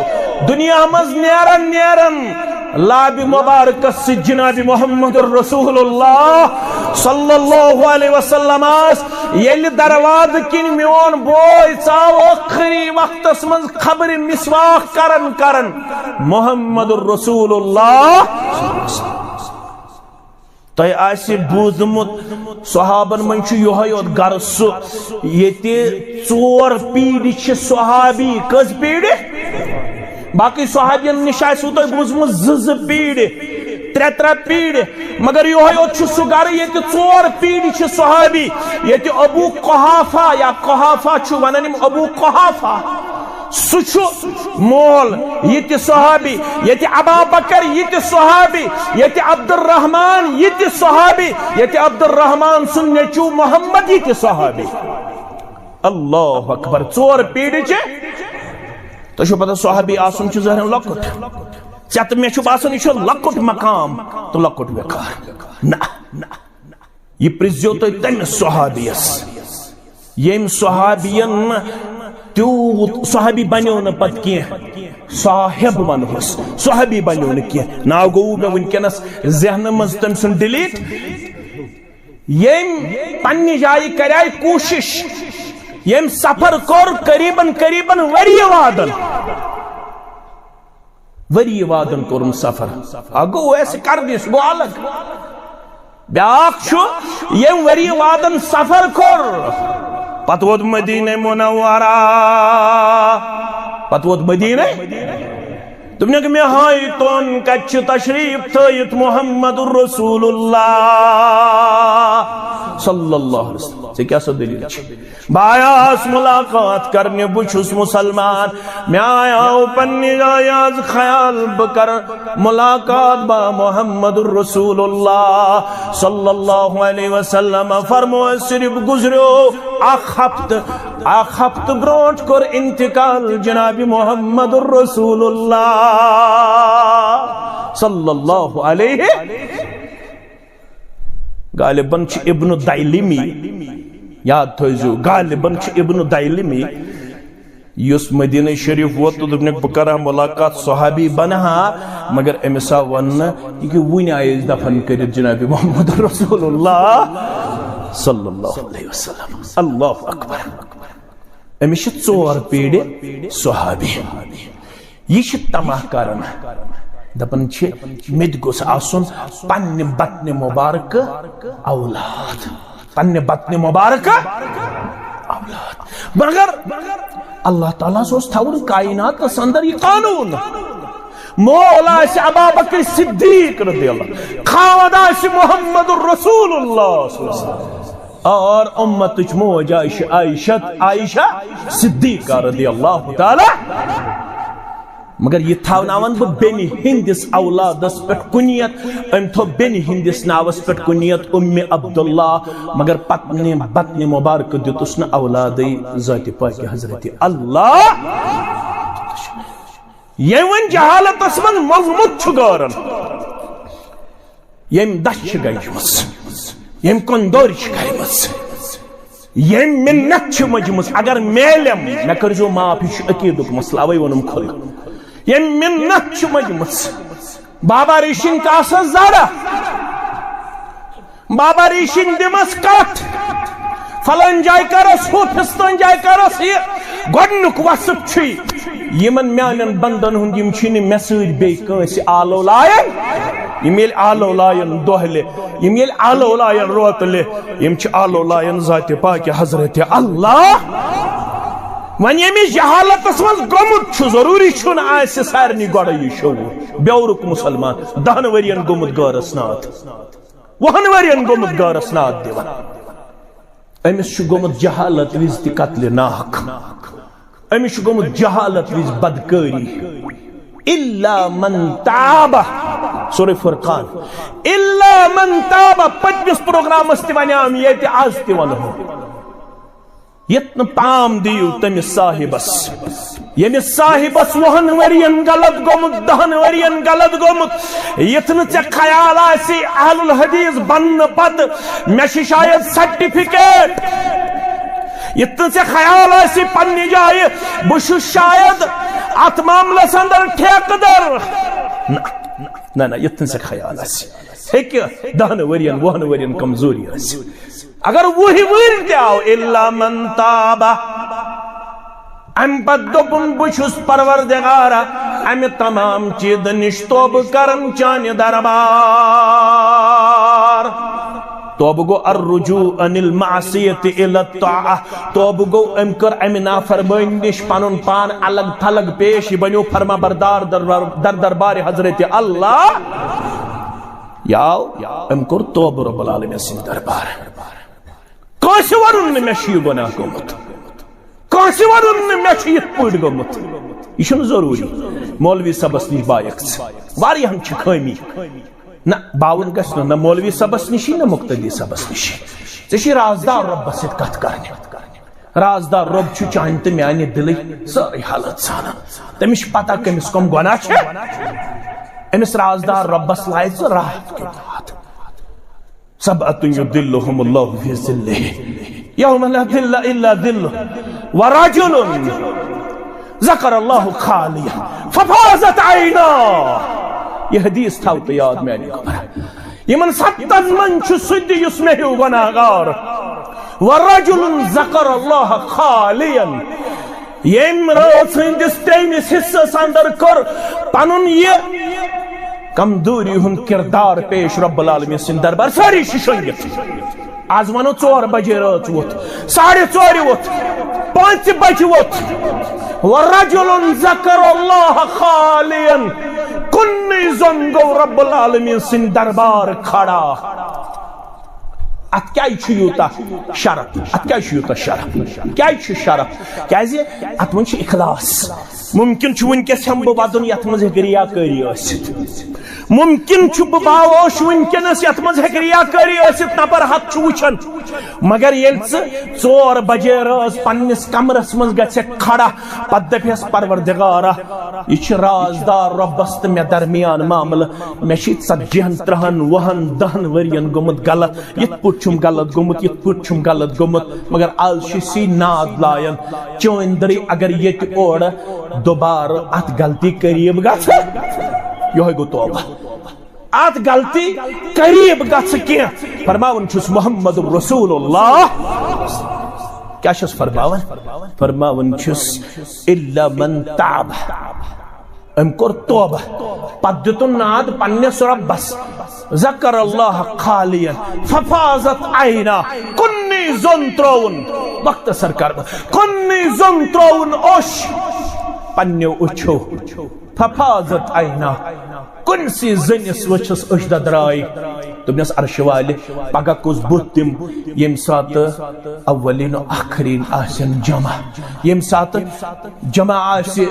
دنیا منٛز نیران نیران لابِ مبارکس سۭتۍ جناب محمد رسول اللہ صلی اللہ علیہ وسلم آس۔ ییٚلہِ دروازٕ کِنۍ میون بوے ژاو ٲخری وقتس منٛز خبرِ مسواک کران کران، محمد رسول اللہ۔ تۄہہِ آسہِ بوٗزمُت، صحابن منٛز چھُ یِہوٚے یوت گرٕ سُہ، ییٚتہِ ژور پیٖرِ چھِ صحابی۔ کٔژ پیٖرِ؟ باقٕے صحابین نِش آسِوٕ تۄہہِ بوٗزمُت زٕ زٕ پیٖرِ، ترٛےٚ ترٛےٚ پیٖرِ، مگر یِہوٚے یوت چھُ سُہ گرٕ ییٚتہِ ژور پیٖرِ چھِ صحابی، ییٚتہِ ابو قحافہ، یا قحافہ چھُ ونان یِم، ابو قحافہ، سُہ چھُ مول، یہِ تہِ صحابی، ییٚتہِ ابا بکر، یہِ تہِ صحابی، ییٚتہِ عبدالرحمان، یہِ تہِ صحابی، ییٚتہِ عبدالرحمان سُنٛد نیٚچوٗ محمد، یہِ تہِ صحابی۔ اللہ اکبر، ژور پیٖڈِ چھِ۔ تۄہہِ چھو پتہ، صحابی آسُن چھُ ظٲہرن لۄکُٹ۔ ژےٚ تہٕ مےٚ چھُ باسان، یہِ چھُ لۄکُٹ مقام تہٕ لۄکُٹ وقار۔ نہ، نہ۔ یہِ پرٛژھزیو تُہۍ تٔمِس صحابیَس، ییٚمۍ صحابیَن نہٕ تیوٗت، صحابی بنیو نہٕ پتہٕ کینٛہہ، صاحب ونہوس، صحابی بنیو نہٕ کینٛہہ۔ ناو گوٚو مےٚ وٕنکیٚنَس ذہنہٕ منٛز تٔمۍ سُنٛد ڈِلیٖٹ۔ ییٚمۍ پننہِ جایہِ کریایہِ کوٗشِش، ییٚمۍ سفر کوٚر قریباً، قریباً ؤری وادن۔ ؤری وادن کوٚرُن سفر۔ اکھ گوٚو اویس قرنی، سُہ گوٚو الگ۔ بیاکھ چھُ، ییٚمۍ ؤری وادن سفر کوٚر، پتہٕ ووت مدینہ منورہ، پتہٕ ووت مدینہ۔ دوٚپنَکھ، مےٚ ہٲیتون کتہِ چھِ تشریف تھٲیِتھ محمد رسول اللہ صلی اللہ علیہ وسلم؟ ژےٚ کیٛاہ سا دٔلیٖل چھِ؟ بہٕ آیاس ملاقات کرنہِ، بہٕ چھُس مُسلمان۔ مےٚ آیاو پننہِ جایہِ از خیال، بہٕ کرٕ ملاقات با محمد رسول اللہ صلی اللہ علیہ وسلم۔ فرمو، صرف گزریو اکھ ہفتہٕ، اکھ ہفتہٕ برونٛٹھ کوٚر انتقال جناب محمد رسول اللہ صلی اللہ علیہ۔ غالباً چھُ ابن دیلمی، یاد تھٲیزیو، غالباً چھُ ابن دیلمی، یُس مدینہ شریف ووت تہٕ دوٚپنَکھ، بہٕ کرٕ ہا ملاقات، صحابی بنہٕ ہا، مگر أمِس آو وننہٕ، یہِ کہِ وُنہِ آیہِ أسۍ دفن کٔرِتھ جناب محمد رسول اللہ صلی اللہ علیہ وسلم۔ اللہ اکبر۔ أمِس چھِ ژور پیٖڈِ صحابی۔ یہِ چھِ طمع کران، دپان چھِ، مےٚ تہِ گوٚژھ آسُن پننہِ بطنِ مبارکہٕ اولاد، پننہِ بطنِ مبارکہٕ اولاد۔ مگر اللہ تعالیٰ ہس اوس تھاوُن کائناتس اندر یہِ قانون، مول آسہِ ابا بکر صدیق رضی اللہ، خاوند آسہِ محمد رسول اللہ صلی اللہ علیہ وسلم۔ اور امتٕچ موج آسہِ عائشہ، عائشہ صدیقہ رضی اللہ تعالیٰ۔ مگر یہِ تھاوناون بہٕ بیٚنہِ ہٕنٛدِس اولادس پٮ۪ٹھ کُنیت، أمۍ تھوٚو بیٚنہِ ہٕنٛدِس ناوس پٮ۪ٹھ کُنیت ام عبداللہ، مگر پتنہِ بطنِ مبارکہٕ دیُتُس نہٕ اولادٕے ذاتِ پاکہِ حضرت اللہ۔ ییٚمۍ وۄنۍ جہالتس منٛز موٚنگمُت چھُ غٲرن، ییٚمۍ دچھ چھِ گنجمٕژ، ییٚمۍ کۄندورِ چھِ کھیمٕژ، ییٚمۍ مِنت چھِ مٔجمٕژ، اگر میلم، مےٚ کٔرۍزیو معاف، یہِ چھُ عقیٖدُک مسلہٕ، اوے ووٚنُم کھُلہٕ۔ ییٚمۍ مِنت چھِ مٔجمٕژ، بابا ریٖشِن کاسس زرہ، بابا ریٖشِن دِمس کٹھ، فلٲنۍ جایہِ کرس ہُہ، فستٲنۍ جایہِ کرس یہِ۔ گۄڈنیُک وصف چھُے یِمن میانٮ۪ن بندن ہُنٛد، یِم چھِنہٕ مےٚ سۭتۍ بیٚیہِ کٲنٛسہِ آلو لایان، یِم ییٚلہِ آلو لایان دۄہلہِ، یِم ییٚلہِ آلو لایان روتلہِ، یِم چھِ آلو لایان ذاتِ پاکہِ حضرت اللہ۔ وۄنۍ ییٚمِس جہالتس منٛز گوٚمُت چھُ، ضروٗری چھُنہٕ آسہِ سارنٕے گۄڈَے یہِ شعوٗر۔ بیورُک مُسلمان، دَہَن ؤرین گوٚمُت غٲرس ناد، وُہَن ؤرین گوٚمُت غٲرس ناد دِوان۔ أمِس چھُ گوٚمُت جہالت وِزِ تہِ قتلِ ناحق، أمِس چھُ گوٚمُت جہالت وِزِ بدکٲری۔ الا من تاب، سورہ فرقان، الا من تاب، پٔتمِس پروگرامس تہِ ونیام، ییٚتہِ از تہِ ونہو۔ یتھ نہٕ پام دِیِو تٔمِس صاحبس، ییٚمِس صاحبس وُہن ؤرین غلط گوٚمُت، دہن ؤرین غلط گوٚمُت، یتھ نہٕ ژےٚ خیال آسہِ اہل الحدیث بننہٕ پتہٕ مےٚ چھِ شاید سرٹیفکیٹ، یتھ نہٕ ژےٚ خیال آسہِ پننہِ جایہِ بہٕ چھُس شاید اتھ معاملس اندر ٹھیکہٕ در۔ نہ، نہ، نہ، یتھ نہٕ ژےٚ خیال آسہِ۔ ہیٚکہِ دہن ؤرین، وُہن ؤرین کمزوری ٲسِتھ۔ اگر وُہہِ وُہرۍ تہِ آو، الا من تاب، امہِ پتہٕ دوٚپُن، بہٕ چھُس پروردگارا، امہِ تمام چیٖزٕ نِش توبہٕ کران چانہِ دربار۔ توبہٕ گوٚو الرجوع عن المعصیت الی الطاعہ۔ توبہٕ گوٚو، أمۍ کٔر امہِ نافرمٲنی نِش پنُن پان الگ تھلگ پیش، یہِ بنیو فرما بردار در، در دربارِ حضرت اللہ۔ یہِ آو، أمۍ کوٚر توبہٕ رب العالمین سٕنٛدِ دربار۔ کٲنٛسہِ ووٚنُن نہٕ مےٚ چھُ یہِ گۄناہ گوٚمُت۔ کٲنٛسہِ وَنُن نہٕ مےٚ چھُ یِتھ پٲٹھۍ گوٚمُت۔ یہِ چھُنہٕ ضروٗری۔ مولوی صٲبَس نِش بایَکھ ژٕ۔ واریاہَن چھِ خٲمی۔ نہ، باوُن گژھِ نہٕ، نہ مولوی صٲبَس نِشی، نہ مقتدی صٲبَس نِشی۔ ژےٚ چھِ رازدار رۄبَس سۭتۍ کَتھ کَرٕنۍ۔ رازدار رۄب چھُ چانہِ تہٕ میانہِ دِلٕچ سٲرٕے حالت زانان۔ تٔمِس چھِ پتہ کٔمِس کۄم گۄناہ چھِ۔ أمِس رازدار رۄبس لایہِ ژٕ راتھ کیُتھ ہاتھ۔ سبعة يظلهم الله في ظله يوم لا ظل إلا ظله ورجل ذكر الله خاليا ففاضت عيناه۔ یہ حدیث تھاو تو یاد میانہِ گوبر۔ یِمن ستن منٛز چھُ سُہ تہِ یُس مےٚ ہیوٗ گۄناہ گار۔ ورجل ذکر اللہ خالیا، ییٚمۍ رٲژ ہٕنٛدِس ترٛیٚیمِس حصس اندر کوٚر پنُن یہِ کمزوری ہُنٛد کردار پیش رب العالمین سٕنٛدِ دربار۔ سٲری چھِ شۄنٛگِتھ۔ از ونو ژور بجے رٲژ ووٚتھ، ساڑِ ژورِ ووٚتھ، پانٛژِ بجہِ ووٚتھ۔ ورجل ذکر اللہ خالیا، کُنُے زوٚن گوٚو رب العالمین سٕنٛدِ دربار کھڑا۔ اتھ کیازِ چھُ یوٗتاہ شرف؟ اتھ کیازِ چھُ یوٗتاہ شرف؟ کیازِ چھُ شرف؟ کیازِ اتھ منٛز چھُ اخلاص۔ ممکن چھُ وٕنکیٚس ہٮ۪مہٕ بہٕ ودُن یتھ منٛز ہیٚکہِ ریاکٲری ٲسِتھ۔ ممکن چھُ بہٕ باووش وٕنکیٚنس یتھ منٛز ہیٚکہِ ریاکٲری ٲسِتھ، نفر ہتھ چھُ وٕچھان۔ مگر ییٚلہِ ژٕ ژور بجے رٲژ پننِس کمرس منٛز گژھکھ کھڑا، پتہٕ دپیس، پروردگارا، یہِ چھُ رازدار رۄبس تہٕ مےٚ درمیان معاملہٕ۔ مےٚ چھِ ژتجی ہن، ترٕہن، وُہن، دہن ؤرین گوٚمُت غلط، یِتھ پٲٹھۍ چھُم غلط گوٚمُت، یِتھ پٲٹھۍ چھُم غلط گوٚمُت، مگر از چھُ سی ناد لایان۔ چٲنۍ دٔرٕے اگر ییٚتہِ اورٕ دوبارٕ اتھ غلطی قریب گژھٕ، یِہوٚے گوٚو توبہ۔ اتھ غلطی قریب گژھٕ کینٛہہ۔ فرماوان چھُس محمد رسول اللہ۔ کیٛاہ چھُس فرماوان؟ فرماوان چھُس، الا من تاب۔ أمۍ کوٚر توبہ، پتہٕ دیُتُن ناد پننِس رۄبس، ذکر اللہ خالیا ففاضت عینا، کُنُے زوٚن ترٛووُن، مختصر کرٕ بہٕ، کُنُے زوٚن ترٛووُن اوٚش پننیو أچھو، ففاضت عینا، کُنسٕے زٔنِس وٕچھس أچھ ددراے۔ دوٚپنس، عرشہِ والہِ، پگاہ کُس بُتھ دِم، ییٚمہِ ساتہٕ اولین و آخرین آسن جمع، ییٚمہِ ساتہٕ جمع آسہِ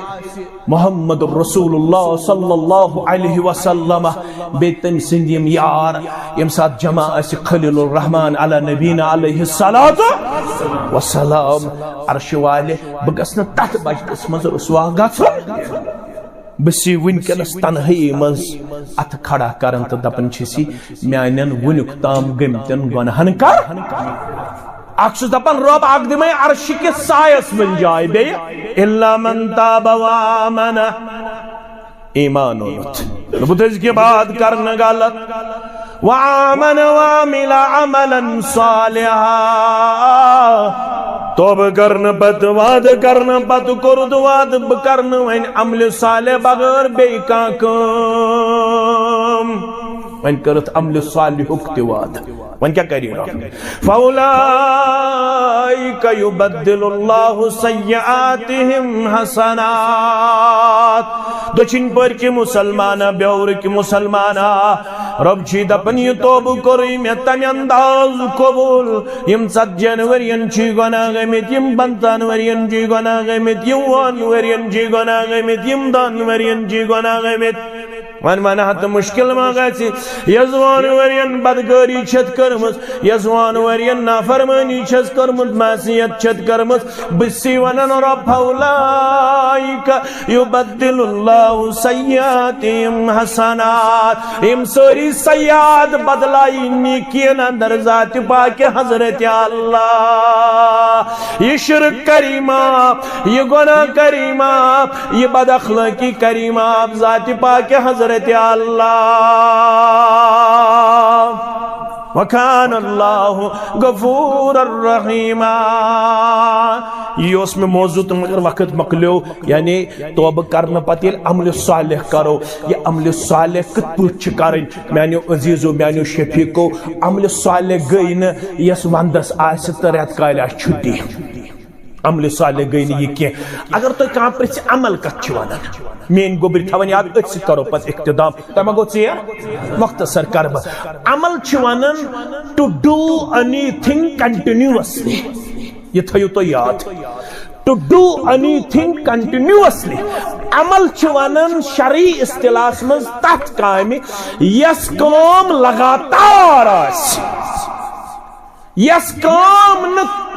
محمد رسول اللہ صلی اللہ علیہ وسلم، بیٚیہِ تٔمۍ سٕنٛدۍ یِم یار، ییٚمہِ ساتہٕ جمع آسہِ خلیل الرحمان علی نبینا علیہ الصلوۃ والسلام۔ عرشہِ والہِ، بہٕ گژھٕ نہٕ تتھ بجٹس منٛز رسوا گژھُن۔ بہٕ چھُس وٕنکیٚنس تنہٲیی منٛز اتھٕ کھڑا کران تہٕ دپان چھُس، میانٮ۪ن وُنیُک تام گٔمتٮ۪ن گۄناہن کر۔ اکھ چھُس دپان، رۄب، اکھ دِمے عرشہِ کِس سایس منٛز جاے، بیٚیہِ الا من تاب و آمن، ایمان اوٚنُتھ، دوٚپُتھ، أزکہِ بعد کرنہٕ غلط، و آمن و عمل عملا صالحا، توبہٕ کرنہٕ پتہٕ، وعدٕ کرنہٕ پتہٕ کوٚرُتھ وعدٕ، بہٕ کرنہٕ وۄنۍ عملِ صالح بغٲر بیٚیہِ کانٛہہ کٲم۔ وۄنۍ کٔرٕتھ عملِ صالحُک تہِ وعدٕ۔ وۄنۍ کیٛاہ کَرِ رۄب؟ فَأُولَٰئِکَ یُبَدِّلُ اللَّهُ سَیِّئَاتِہِم حَسَنَاتٍ۔ دٔچھِنۍ پٔرۍ کہِ مُسلمانہ، بیورٕ کہِ مُسلمانہ، رۄب چھُے دَپان، یہِ توبہٕ کوٚرُے مےٚ تَمہِ انداز قبوٗل۔ یِم ژتجی ہن ؤرین چھِ گۄناہ گٔمٕتۍ، یِم پنٛژاہن ؤرین چھِ گۄناہ گٔمٕتۍ، یِم وُہن ؤرین چھِ گۄناہ گٔمٕتۍ، یِم دَہن ؤرین چھِ گۄناہ گٔمٕتۍ۔ وۄنۍ ونہٕ ہا تہٕ مُشکِل ما گژھِ؟ یزوان ورین بدکٲری چھتھ کٔرمٕژ، یزوان ورین نافرمٲنی چھس کٔرمٕژ، معصیت چھتھ کٔرمٕژ۔ بہٕ چھُسے ونان، رب، فاولائک یبدل اللہ سیئاتہم حسنات۔ یِم سٲری سیئات بدلایہِ نیکین اندر ذاتِ پاکِ حضرت اللہ۔ یہِ شرک کریمہ، یہِ گناہ کریمہ، یہِ بد اخلاقی کریمہ آپ ذاتِ پاکِ حضرت اللہ۔ وکان اللہ غفور الرحیمہ۔ یہِ اوس مےٚ موضوع تہٕ مگر وقت مۄکلیو، یعنی توبہٕ کرنہٕ پتہٕ ییٚلہِ عملِ صالح کرو، یہِ عملِ صالح کِتھ پٲٹھۍ چھِ کرٕنۍ؟ میانیو عزیزو، میانیو شفیقو، عملِ صالح گٔے نہٕ یۄس ونٛدس آسہِ تہٕ رٮ۪تہٕ کالہِ آسہِ چھُٹی۔ عملِ صالح گٔے نہٕ یہِ کینٛہہ۔ اگر تُہۍ کانٛہہ پرٛژھِ، عمل کتھ چھِ ونان؟ میٲنۍ گوٚبرۍ تھاوان یاد، أتھۍ سۭتۍ کرو پتہٕ اختتام۔ تۄہہِ ما گوٚو ژیر؟ مختصر کرٕ بہٕ۔ عمل چھِ ونان to do anything continuously۔ یہِ تھٲیِو تُہۍ یاد۔ To do anything continuously. عمل چھِ ونان شرعی اصطلاحس منٛز تتھ کامہِ یس کٲم لگاتار آسہِ، یس کٲم نہٕ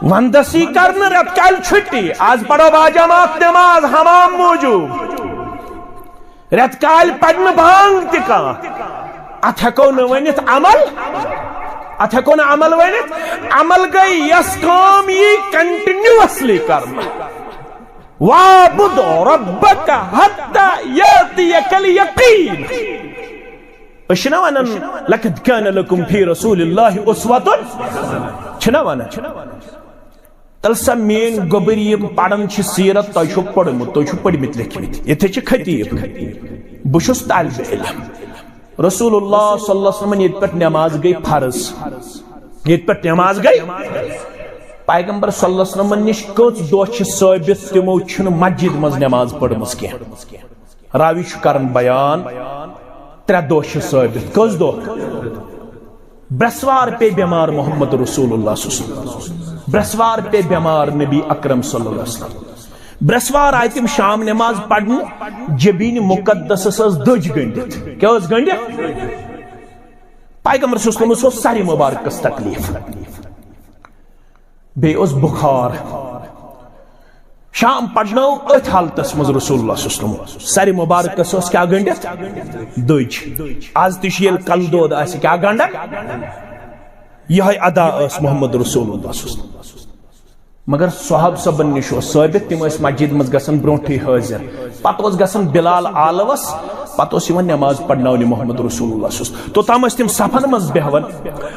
ونٛدس یی کرنہٕ، رٮ۪تہٕ کالہِ چھُٹی، آز پرو باجماعت نماز حمام موٗجوٗب، رٮ۪تہٕ کالہِ پرِ نہٕ بانگ تہِ کانٛہہ۔ اتھ ہٮ۪کو نہٕ ؤنِتھ عمل، اتھ ہٮ۪کو نہٕ عمل ؤنِتھ۔ عمل گٔے یس کٲم یی کنٹینیوسلی کرنہٕ۔ وَاعْبُدْ رَبَّكَ حَتَّى يَأْتِيَكَ الْيَقِينُ۔ أسۍ چھِنہ ونان، لَقَدْ كَانَ لَكُمْ فِي رَسُولِ اللهِ أُسْوَةٌ، چھِنہ ونان؟ تیٚلہِ سا میٲنۍ گوٚبٕرۍ یِم پران چھِ سیرت، تۄہہِ چھو پوٚرمُت، تُہۍ چھِو پٔرمٕتۍ لیکھمٕتۍ، ییٚتہِ چھِ خطیب۔ بہٕ چھُس طالب علم۔ رسول اللہ صلی اللہ علیہ وسلم ییٚتہِ پٮ۪ٹھ نماز گٔے فرض، ییٚتہِ پٮ۪ٹھ نماز گٔے، پیغمبر صلی اللہ علیہ وسلم نِش کٔژ دۄہ چھِ ثٲبت تِمو چھِنہٕ مسجد منٛز نماز پٔرمٕژ کینٛہہ؟ راوی چھُ کران بیان، ترٛےٚ دۄہ چھِ ثٲبت۔ کٔژ دۄہ؟ برٛٮ۪سوار پے بٮ۪مار محمد رسول اللہ صلی اللہ علیہ وسلم، برٛٮ۪سوار پے بٮ۪مار نبی اکرم صلی اللہ علیہ وسلم۔ برٛٮ۪سوار آیہِ تِم شام نماز پرنہِ، جبین مقدسس ٲس دٔج گٔنڈِتھ۔ کیٛاہ ٲس گٔنڈِتھ؟ پیغمبر صلی اللہ علیہ وسلمس اوس سرِ مبارکس تکلیف، بیٚیہِ اوس بُخار۔ شام پرنٲو أتھۍ حالتس منٛز رسول اللہ صلی اللہ علیہ وسلم۔ سرِ مبارکس ٲس کیٛاہ گٔنڈِتھ؟ دٔج۔ از تہِ چھِ ییٚلہِ کلہٕ دود آسہِ کیٛاہ گنڈان؟ یِہوٚے ادا ٲس محمد رسول اللہ صلی اللہ علیہ وسلم۔ مگر صحابہ صٲبن نِش اوس ثٲبت، تِم ٲسۍ مسجد منٛز گژھان برونٹھٕے حٲضِر۔ پتہٕ اوس گژھان بلال آلوس، پتہٕ اوس یِوان نماز پرناونہِ محمد رسول اللہ صلی اللہ علیہ وسلم۔ توٚتام ٲسۍ تِم صفن منٛز بیہوان،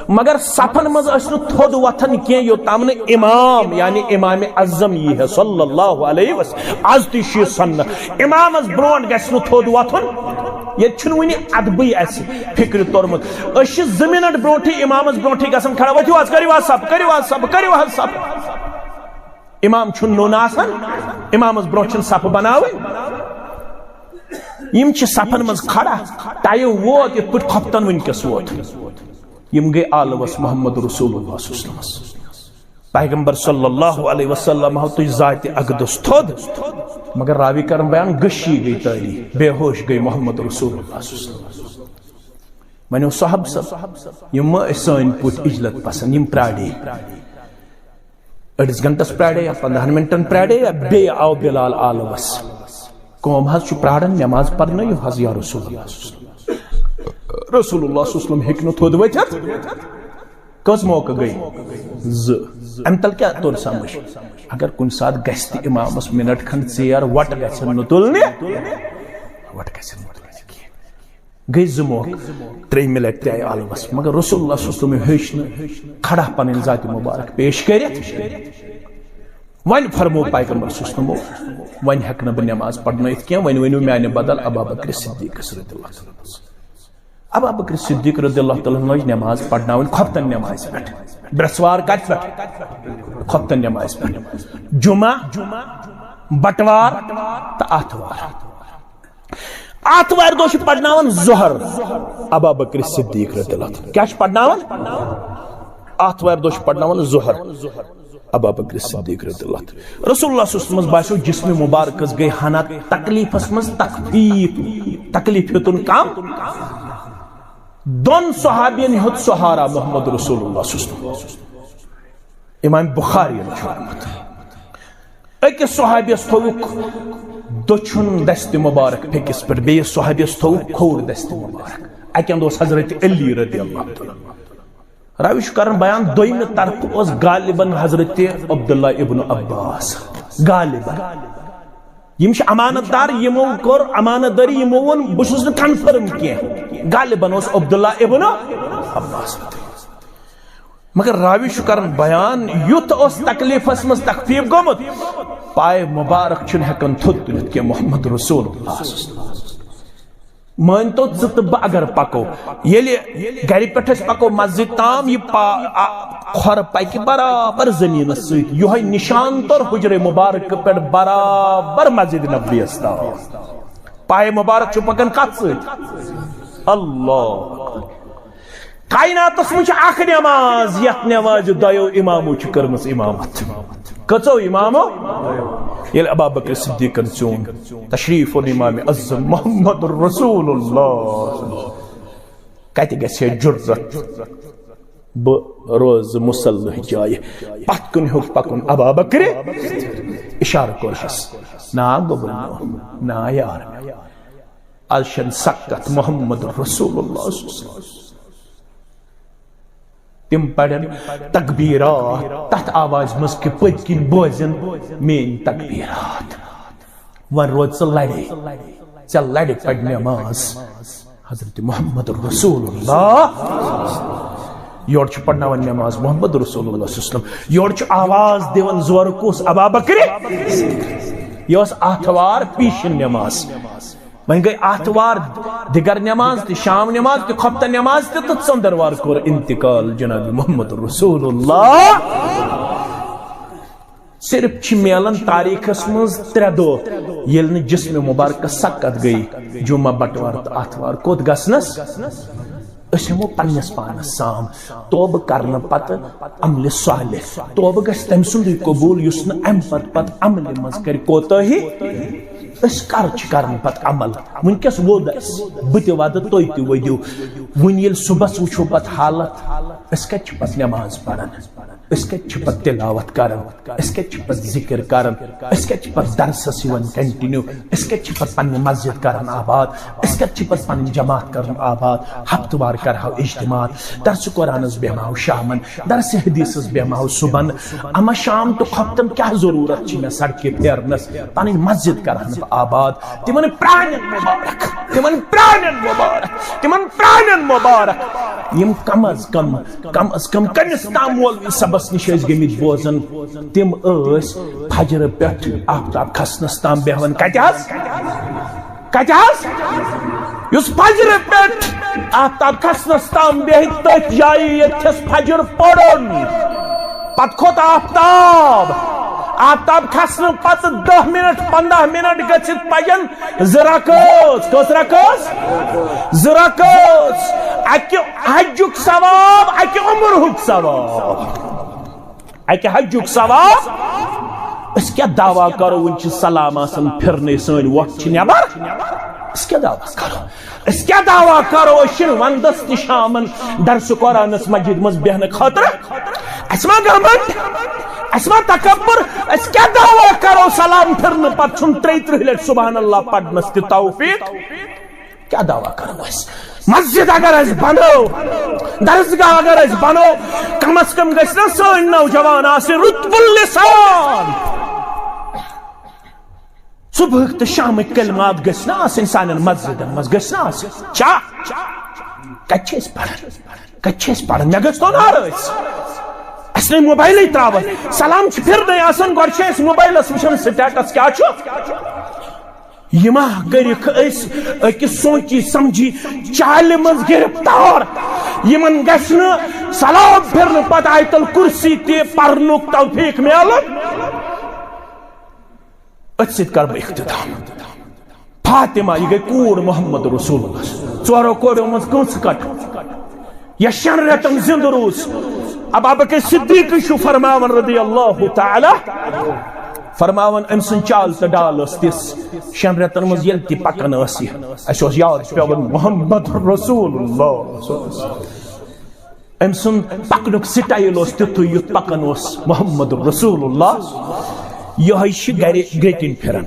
مگر صفن منٛز ٲسۍ نہٕ تھوٚد وۄتھان کینٛہہ، یوٚتام نہٕ امام، یعنی امام اعظم یی ہے صلی اللہ علیہ وسلم۔ از تہِ چھُ یہِ سنت، امامس برونٹھ گژھِ نہٕ تھوٚد وۄتھُن۔ ییٚتہِ چھُنہٕ وُنہِ ادبٕے اسہِ فکرِ توٚرمُت۔ أسۍ چھِ زٕ منٹ برونٹھٕے امامس برونٹھٕے گژھان کھڑا، ؤتھِو حظ، کٔرِو حظ صف، کٔرِو حظ صف، کٔرِو حظ صف۔ امام چھُنہٕ نوٚن آسان، امامس برونٛہہ چھِنہٕ صفہٕ بناوٕنۍ۔ یِم چھِ صفن منٛز کھڑا، ٹایم ووت، یِتھ پٲٹھۍ خۄفتن وٕنکیٚس ووت۔ یِم گٔے آلوس محمد رسول اللہ صلی اللہ علیہ وسلمس۔ پیغمبر صلی اللہ علیہ وسلم آو تُج ذاتِ اقدس تھوٚد، مگر راوی کرن بیان، غشی گٔے تٲری، بے ہوش گٔے محمد رسول اللہ صلی اللہ علیہ وسلم۔ وۄنۍ اوس صحابہ صٲب، یِم مہ ٲسۍ سٲنۍ پٲٹھۍ اجلت پسند، یِم پرٛارے۔ أڑِس گھنٹس پرٛارے یا پندہن منٹن پرٛارے یا بیٚیہِ آو بلال آلوس۔ قوم حظ چھُ پرٛاران، نماز پرنٲیِو حظ یا رسول اللہ۔ رسول اللہ صلی اللہ علیہ وسلم ہیٚکہِ نہٕ تھوٚد ؤتھِتھ۔ کٔژ موقعہٕ گٔے؟ زٕ۔ امہِ تل کیٛاہ توٚر سمجھ؟ اگر کُنہِ ساتہٕ گژھِ تہِ امامس منٹ کھنڈ ژیر، وۄٹہٕ گژھن نہٕ تُلنہِ، وۄٹہٕ گژھن نہٕ تُلنہِ کینٛہہ۔ گٔے زٕ موقعہٕ، ترٛیٚیِمہِ لٹہِ تہِ آیہِ آلوس، مگر رسول اللہ صلی اللہ علیہ وسلم ہیوٚچھ نہٕ کھڑا پنٕنۍ ذاتِ مبارک پیش کٔرِتھ۔ وۄنۍ فرموو پیغمبر صلی اللہ علیہ وسلمو، وۄنۍ ہٮ۪کہٕ نہٕ بہٕ نماز پرنٲیِتھ کینٛہہ، وۄنۍ ؤنِو میانہِ بدل ابا بکر صدیقس رضی اللہ تعالیٰ عنہ۔ ابا بکر صدیق رضی اللہ تعالیٰ عنہ لٲج نماز پرناوٕنۍ خۄفتن نمازِ پٮ۪ٹھ۔ برٛٮ۪سوار کتہِ پٮ۪ٹھ؟ خۄفتن نمازِ پٮ۪ٹھ۔ جمعہ، بٹوار تہٕ آتھوار۔ آتھوارِ دۄہ چھِ پرناوان ظہر ابا بکر صدیق رضی اللہ تعالیٰ عنہ۔ کیٛاہ چھِ پرناوان؟ آتھوارِ دۄہ چھِ پرناوان ظہر ابا بکر صدیق رضی اللہ تعالیٰ عنہ۔ رسول اللہ صلی اللہ علیہ وسلمس باسیو جسم مبارکس گٔے ہنا تکلیفس منٛز تخفیف، تکلیف ہیوٚتُن کم۔ دۄن صحابین ہیوٚت سہارا محمد رسول اللہ صلی اللہ علیہ وسلم۔ امام بخاری چھُ لیوٚکھمُت۔ أکِس صحابیَس تھوٚوُکھ دٔچھُن دستِ مبارک پھیٚکِس پٮ۪ٹھ، بیٚیِس صحابیَس تھوٚوُکھ کھوٚر دستِ مبارک۔ اَکہِ اَندٕ اوس حضرت علی رضی اللہ تعالیٰ عنہ۔ راوی چھُ کران بیان، دوٚیمہِ طرفہٕ اوس غالباً حضرت عبداللہ ابن عباس۔ غالباً۔ یِم چھِ امانت دار، یِمو کوٚر امانت دٲری، یِمو ووٚن، بہٕ چھُس نہٕ کنفرم کینٛہہ۔ غالباً اوس عبداللہ ابن عباس۔ مگر راوی چھُ کران بیان، یُتھ اوس تکلیفس منٛز تخفیف گوٚمُت، پایہِ مبارک چھُنہٕ ہٮ۪کان تھوٚد تُلِتھ کینٛہہ۔ محمد رسول اللہ صلی اللہ علیہ وسلم۔ مٲنۍ تو، ژٕ تہٕ بہٕ اگر پکو، ییٚلہِ گرِ پٮ۪ٹھ أسۍ پکو مسجد تام، یہِ پا-، آ-، کھۄر پکہِ برابر زٔمیٖنس سۭتۍ۔ یِہوٚے نشان توٚر حجرے مبارک پٮ۪ٹھ برابر مسجد نبویس تام۔ پایہِ مبارک چھُ پکان کتھ سۭتۍ؟ اللہ۔ کائناتس منٛز چھِ اکھ نماز، یتھ نمازِ دۄیو امامو چھِ کٔرمٕژ امامت۔ کٔژو امامو؟ ییٚلہِ ابا بکر صدیقن چون تشریف اوٚن امام اعظم محمد رسول اللہ، کتہِ گژھِ ہے جرت؟ بہٕ روزٕ مصلح جایہِ، پتھ کُن ہیوٚک پکُن ابا بکرِ، اشارٕ کوٚرہس، نا گوٚبُر میون، نا یار میون، از چھنہٕ سکت، محمد رسول اللہ صلی اللہ علیہ وسلم۔ تِم پرن تکبیرات تتھ آوازِ منٛز کہِ پٔتۍ کِنۍ بوزن میٲنۍ تکبیرات۔ وۄنۍ روز ژٕ لرے، ژےٚ لرِ پرِ نماز۔ حضرت محمد رسول اللہ۔ یورٕ چھُ پرناوان نماز محمد رسول اللہ صلی اللہ علیہ وسلم، یورٕ چھُ آواز دِوان زورٕ کُس؟ ابا بکرِ۔ یہِ ٲس آتھوار پیٖشِن نماز۔ وۄنۍ گٔے آتھوار، دِگر نماز تہِ، شام نماز تہِ، خۄفتن نماز تہِ، تہٕ ژٔنٛدٕروار کوٚر انتقال جناب محمد رسول اللہ۔ صرف چھِ میلان تاریخس منٛز ترٛےٚ دۄہ، ییٚلہِ نہٕ جسم مبارکس سکت گٔے، جمعہ، بٹوار تہٕ آتھوار۔ کوٚت گژھنس؟ أسۍ ہٮ۪مو پننِس پانس سام، توبہٕ کرنہٕ پتہٕ عملِ صالح۔ توبہٕ گژھِ تٔمۍ سُنٛدُے قبول یُس نہٕ امہِ پتہٕ پتہٕ عملہِ منٛز کرِ کوتٲہی۔ أسۍ کر چھِ کران پتہٕ عمل؟ وٕنکیٚس ووٚد اَسہِ، بہٕ تہِ وَدٕ، تُہۍ تہِ ؤدِو۔ وٕنہِ ییٚلہِ صُبحس وٕچھو پتہٕ حالت، أسۍ کتہِ چھِ پتہٕ نماز پران؟ أسۍ کتہِ چھِ پتہٕ تلاوت کران؟ أسۍ کتہِ چھِ پتہٕ ذکر کران؟ أسۍ کتہِ چھِ پتہٕ درسس یِوان continue؟ أسۍ کتہِ چھِ پتہٕ پننہِ مسجد کران آباد؟ أسۍ کتہِ چھِ پتہٕ پنٕنۍ جماعت کران آباد؟ ہفتہٕ وار کرہاو اجتماع، درسِ قرآنس بیٚہمہاو شامن، درسِ حدیثس بیٚہمہاو صبحن۔ اما شام تہٕ خۄفتن کیٛاہ ضروٗرت چھِ مےٚ سڑکہِ پھیرنس؟ پنٕنۍ مسجد کرہن بہٕ آباد، تِمن پرانٮ۪ن مبارک، تِمن پرانٮ۪ن مبارک، تِمن پرانٮ۪ن مبارک، یِم کم از کم، کم از کم کٔمِس تام مولوی صٲبس نِش ٲسۍ گٔمٕتۍ بوزن، تِم ٲسۍ فجرٕ پٮ۪ٹھ آفتاب کھسنس تام بیٚہوان۔ کتہِ حظ؟ کتہِ حظ؟ یُس فجرٕ پٮ۪ٹھ آفتاب کھسنس تام بیٚہہِ تٔتھۍ جایہِ، ییٚتھس فجر پوٚرُن۔ پتہٕ کھوٚت آفتاب۔ آفتاب کھسنہٕ پتہٕ دَہ منٹ، پنٛداہ منٹ گٔژھِتھ پجن زٕ رکٲژ۔ کٔژ رکٲژ؟ زٕ رکٲژ۔ اکہِ حجُک ثواب، اکہِ عمرہُک ثواب۔ اکہِ حجُک ثواب۔ أسۍ کیٛاہ دعویٰ کرو؟ وٕنہِ چھِ سلام آسان پھرنے، سٲنۍ وۄٹھ چھِ نٮ۪بر۔ أسۍ کیٛاہ دعویٰ کرو؟ أسۍ کیٛاہ دعویٰ کرو؟ أسۍ چھِنہٕ ونٛدس تہِ شامن درسِ قرآنس مسجد منٛز بیٚہنہٕ خٲطرٕ؟ اَسہِ ما گھمنڈ؟ اَسہِ ما تکبر؟ أسۍ کیٛاہ دعویٰ کرو؟ سلام پھرنہٕ پتہٕ چھُنہٕ ترٛیہِ ترٕٛہ لٹہِ سبحان اللہ پرنس تہِ توفیق۔ کیٛاہ دعویٰ کرو أسۍ؟ مسجد اگر أسۍ بنٲو، درسگاہ اگر أسۍ بنٲو، کم از کم گژھِ نا سٲنۍ نوجوان آسٕنۍ رطب اللسان۔ صبحٕکۍ تہٕ شامٕکۍ کلمات گژھِ نا آسٕنۍ سانٮ۪ن مسجدن منٛز، گژھِ نا آسٕنۍ؟ چھا؟ کتہِ چھِ أسۍ پران؟ کتہِ چھِ أسۍ پران؟ مےٚ گژھِ تو نار أسۍ۔ اَسہِ نے موبایلٕے تراوان۔ سلام چھِ پھِرنَے آسان، گۄڈٕ چھِ أسۍ موبایلس وٕچھان status کیٛاہ چھُ۔ یہِ ما کٔرِکھ أسۍ أکِس سونچی سمجھی چالہِ منٛز گرفتار، یِمن گژھِ نہٕ سلام پھِرنہٕ پتہٕ آیت الکرسی تہِ پرنُک توفیق میلُن؟ أتھۍ سۭتۍ کرٕ بہٕ اختتام۔ فاطمہ، یہِ گٔے کوٗر محمد رسول اللہ۔ ژورو کوریو منٛز کٲنٛسہِ کٹ؟ یا شٮ۪ن رٮ۪تن زِندٕ روٗز۔ ابابکر صدیقٕے چھُ فرماوان رضی اللہ تعالیٰ، فرماوان أمۍ سٕنٛز چال تہٕ ڈال ٲس تِژھ، شٮ۪ن رٮ۪تن منٛز ییٚلہِ تہِ پکان ٲس یہِ، اَسہِ اوس یاد پٮ۪وان محمد رسول اللہ۔ أمۍ سُنٛد پکنُک style اوس تیُتھُے یُتھ پکان اوس محمد رسول اللہ۔ یِہوٚے چھِ گرِ گرٛٹِنۍ پھِران،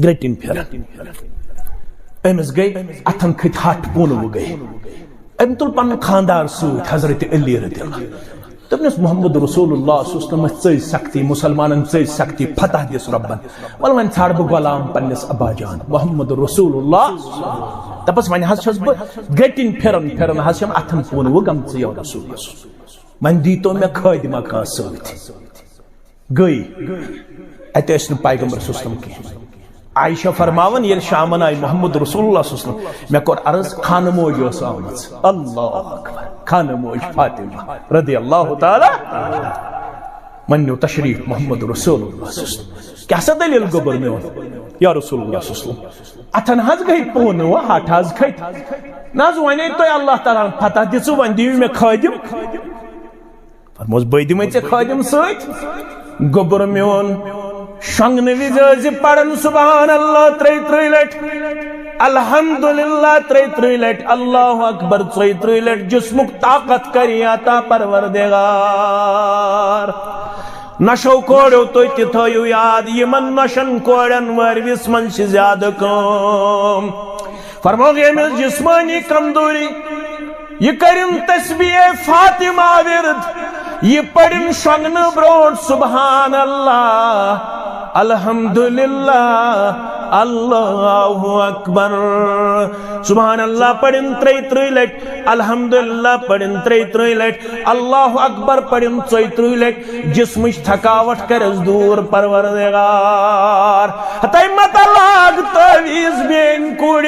گرٛٹِنۍ پھِران۔ أمِس گٔے اتھن کھٔتۍ ہَتھ پوٗنوٕ گٔے۔ أمۍ تُل پنُن خانٛدار سۭتۍ، حضرت علی رضی اللہ۔ دوٚپنس، محمد رسول اللہ صلی اللہ علیہ وسلم ژٔج سختی، مسلمانن ژٔج سختی، فتح دِس رۄبن۔ وَلہٕ وۄنۍ ژھانٛڈٕ بہٕ غلام پننِس ابا جان محمد رسول اللہ۔ دپس، وۄنۍ حظ چھَس بہٕ گرٛٹِنۍ پھِران پھِران حظ چھَم اتھن پوٗنوٕ گٔمژٕ یا رسول اللہ۔ وۄنۍ دیٖتو مےٚ خٲدِمہ کانٛہہ سۭتۍ۔ گٔے۔ اَتہِ ٲسۍ نہٕ پیغمبر صلی اللہ علیہ وسلم کینٛہہ۔ عائشہ فرماوان، ییٚلہِ شامن آیہِ محمد رسول اللہ صلی اللہ علیہ وسلم، مےٚ کوٚر عرض، خانہٕ موج ٲس آمٕژ۔ اللہ اکبر۔ خانہٕ موج فاطمہ رضی اللہ تعالیٰ۔ وۄنۍ نیوٗ تشریف محمد رسول اللہ صلی اللہ علیہ وسلم۔ کیٛاہ سا دٔلیٖل گوٚبُر میون یا رسول اللہ صلی اللہ علیہ وسلم؟ اتھن حظ گٔے پونہٕ، ہَتھ حظ کھٔتۍ۔ نہ حظ، وۄنۍ ہے تۄہہِ اللہ تعالیٰ ہن فتح دِژٕ، وۄنۍ دِیِو مےٚ خٲدِم۔ فرموس، بہٕ دِمے ژےٚ خٲدِم سۭتۍ۔ گوٚبُر میون، شۄنٛگنہٕ وِزِ ٲسۍ زِ پران سبحان اللہ ترٛیہِ ترٛیہِ لٹہِ، الحمدللہ ترٛیہِ ترٛیہِ لٹہِ، اللہ اکبر ژۄیہِ ترٛیہِ لٹہِ۔ جسمُک طاقت کری عطا پروردگار۔ نشو کوڑیو تُہۍ تہِ تھٲیِو یاد، یِمن نشن کوڑٮ۪ن وٲروِس منٛز چھِ زیادٕ کٲم۔ فرمووُکھ، ییٚمِس جسمٲنی کمزوری، یہِ کٔرِن تسبیح فاطمہ ورد، یہِ پٔرِن شۄنٛگنہٕ برونٛٹھ سبحان اللہ، الحمدللہ، اللہ اکبر۔ سبحان اللہ پٔرِن ترٛیہِ ترٛیہِ لٹہِ، الحمدللہ پٔرِن ترٛیہِ ترٛیہِ لٹہِ، اللہ اکبر پٔرِن ژۄیہِ ترٛیہِ لٹہِ۔ جسمٕچ تھکاوٹ کرس دور پروردگار۔ ہتے مت لاگ تعویذ میٲنۍ کوٗرِ،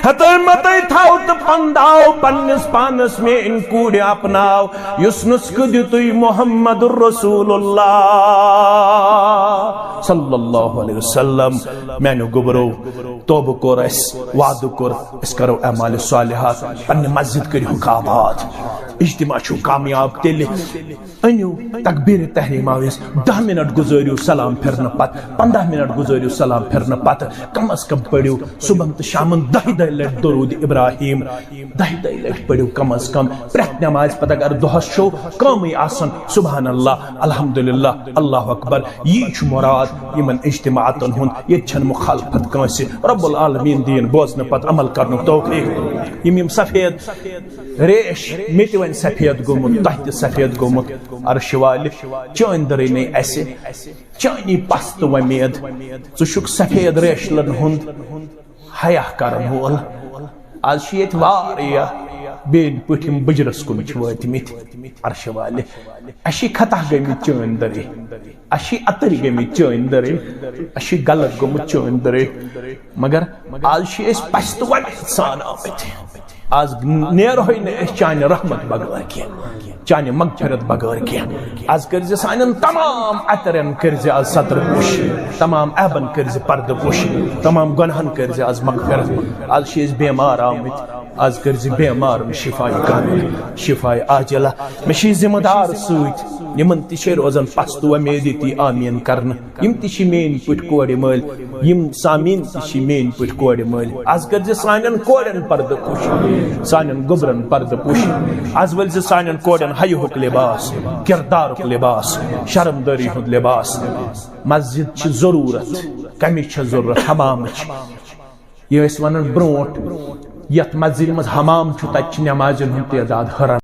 ہتے متے تھاو تہٕ پنداو پننِس پانس میٲنۍ کوٗرِ اپناو، یُس نسخہٕ دِتُے محمد رسول اللہ صلی اللہ علیہ وسلم۔ میانیو گوٚبرو، توبہٕ کوٚر اسہِ، وعدٕ کوٚر، أسۍ کرو اعمال صالحات، پننہِ مسجد کٔرِہُکھ آباد، اجتماع چھُ کامیاب تیٚلہِ۔ أنِو تکبیر تحریمہ وِز دَہ منٹ گُزٲرِو سلام پھِرنہٕ پتہٕ، پنٛداہ منٹ گُزٲرِو سلام پھِرنہٕ پتہٕ، کم از کم پٔرِو صبحن تہٕ شامن دَہہِ دَہہِ لٹہِ درود ابراہیم، دَہہِ دَہہِ لٹہِ پٔرِو کم از کم۔ پرٛٮ۪تھ نمازِ پتہٕ اگر دۄہس چھو کٲمٕے آسان، سبحان اللہ، الحمدللہ، اللہ اکبر، یی چھُ مراد یِمن اجتماعاتن ہُنٛد۔ ییٚتہِ چھنہٕ مخالفت کٲنٛسہِ۔ رب العالمین دِیِن بوزنہٕ پتہٕ عمل کرنُک توفیق۔ یِم یِم سفید ریش، مےٚ تہِ وۄنۍ سفید گوٚمُت، تۄہہِ تہِ سفید گوٚمُت، عرشہِ والہِ، چٲنۍ دٔرٕے نے اسہِ، چٲنی پستہٕ وۄمید۔ ژٕ چھُکھ سفید ریشلن ہُنٛد حیا کرن وول۔ آز چھِ ییٚتہِ واریاہ بیٚنۍ پٲٹھۍ یِم بٕجرس کُن چھِ وٲتمٕتۍ، عرشہِ والہِ۔ اَسہِ چھِ خطا گٔمٕتۍ چٲنۍ دٔرٕے، اَسہِ چھِ اَتٕرۍ گٔمٕتۍ چٲنۍ دٔرٕے، اَسہِ چھِ غلط گوٚمُت چٲنۍ دٔرٕے۔ مگر آز چھِ أسۍ پستہٕ وۄمید سان آمٕتۍ۔ آز نیرہوے نہٕ أسۍ چانہِ رحمت بغٲر کینٛہہ، چانہِ مغفرت بغٲر کینٛہہ۔ آز کٔرزِ سانٮ۪ن تمام اَترٮ۪ن کٔرزِ آز ستر پوشی، تمام عیبن کٔرزِ پردٕ پوشی، تمام گۄنہن کٔرزِ آز مغفرت۔ آز چھِ أسۍ بیمار آمٕتۍ، آز کٔرزِ بیمارن شفایہِ کاملہ، شفایہِ عاجلہ۔ مےٚ چھِ ذمہٕ دار سۭتۍ، یِمن تہِ چھے روزان پستہٕ وۄمید ییٚتی آمیٖن کرنہٕ۔ یِم تہِ چھِ میٲنۍ پٲٹھۍ کورِ مٲلۍ، یِم سامعیٖن تہِ چھِ میٲنۍ پٲٹھۍ کورِ مٲلۍ۔ از کٔرزِ سانٮ۪ن کورٮ۪ن پردٕ پوشی، سانٮ۪ن گوٚبرن پردٕ پوشی۔ از ؤلزِ سانٮ۪ن کورٮ۪ن حیہُک لباس، کردارُک لباس، شرمدٲری ہُنٛد لباس۔ مسجد چھِ ضروٗرت، کمِچ چھےٚ ضروٗرت؟ حمامٕچ۔ یہِ ٲسۍ ونان برونٛٹھ، یتھ مسجدِ منٛز حمام چھُ، تتہِ چھِ نمازٮ۪ن ہُنٛد تعداد ہُران۔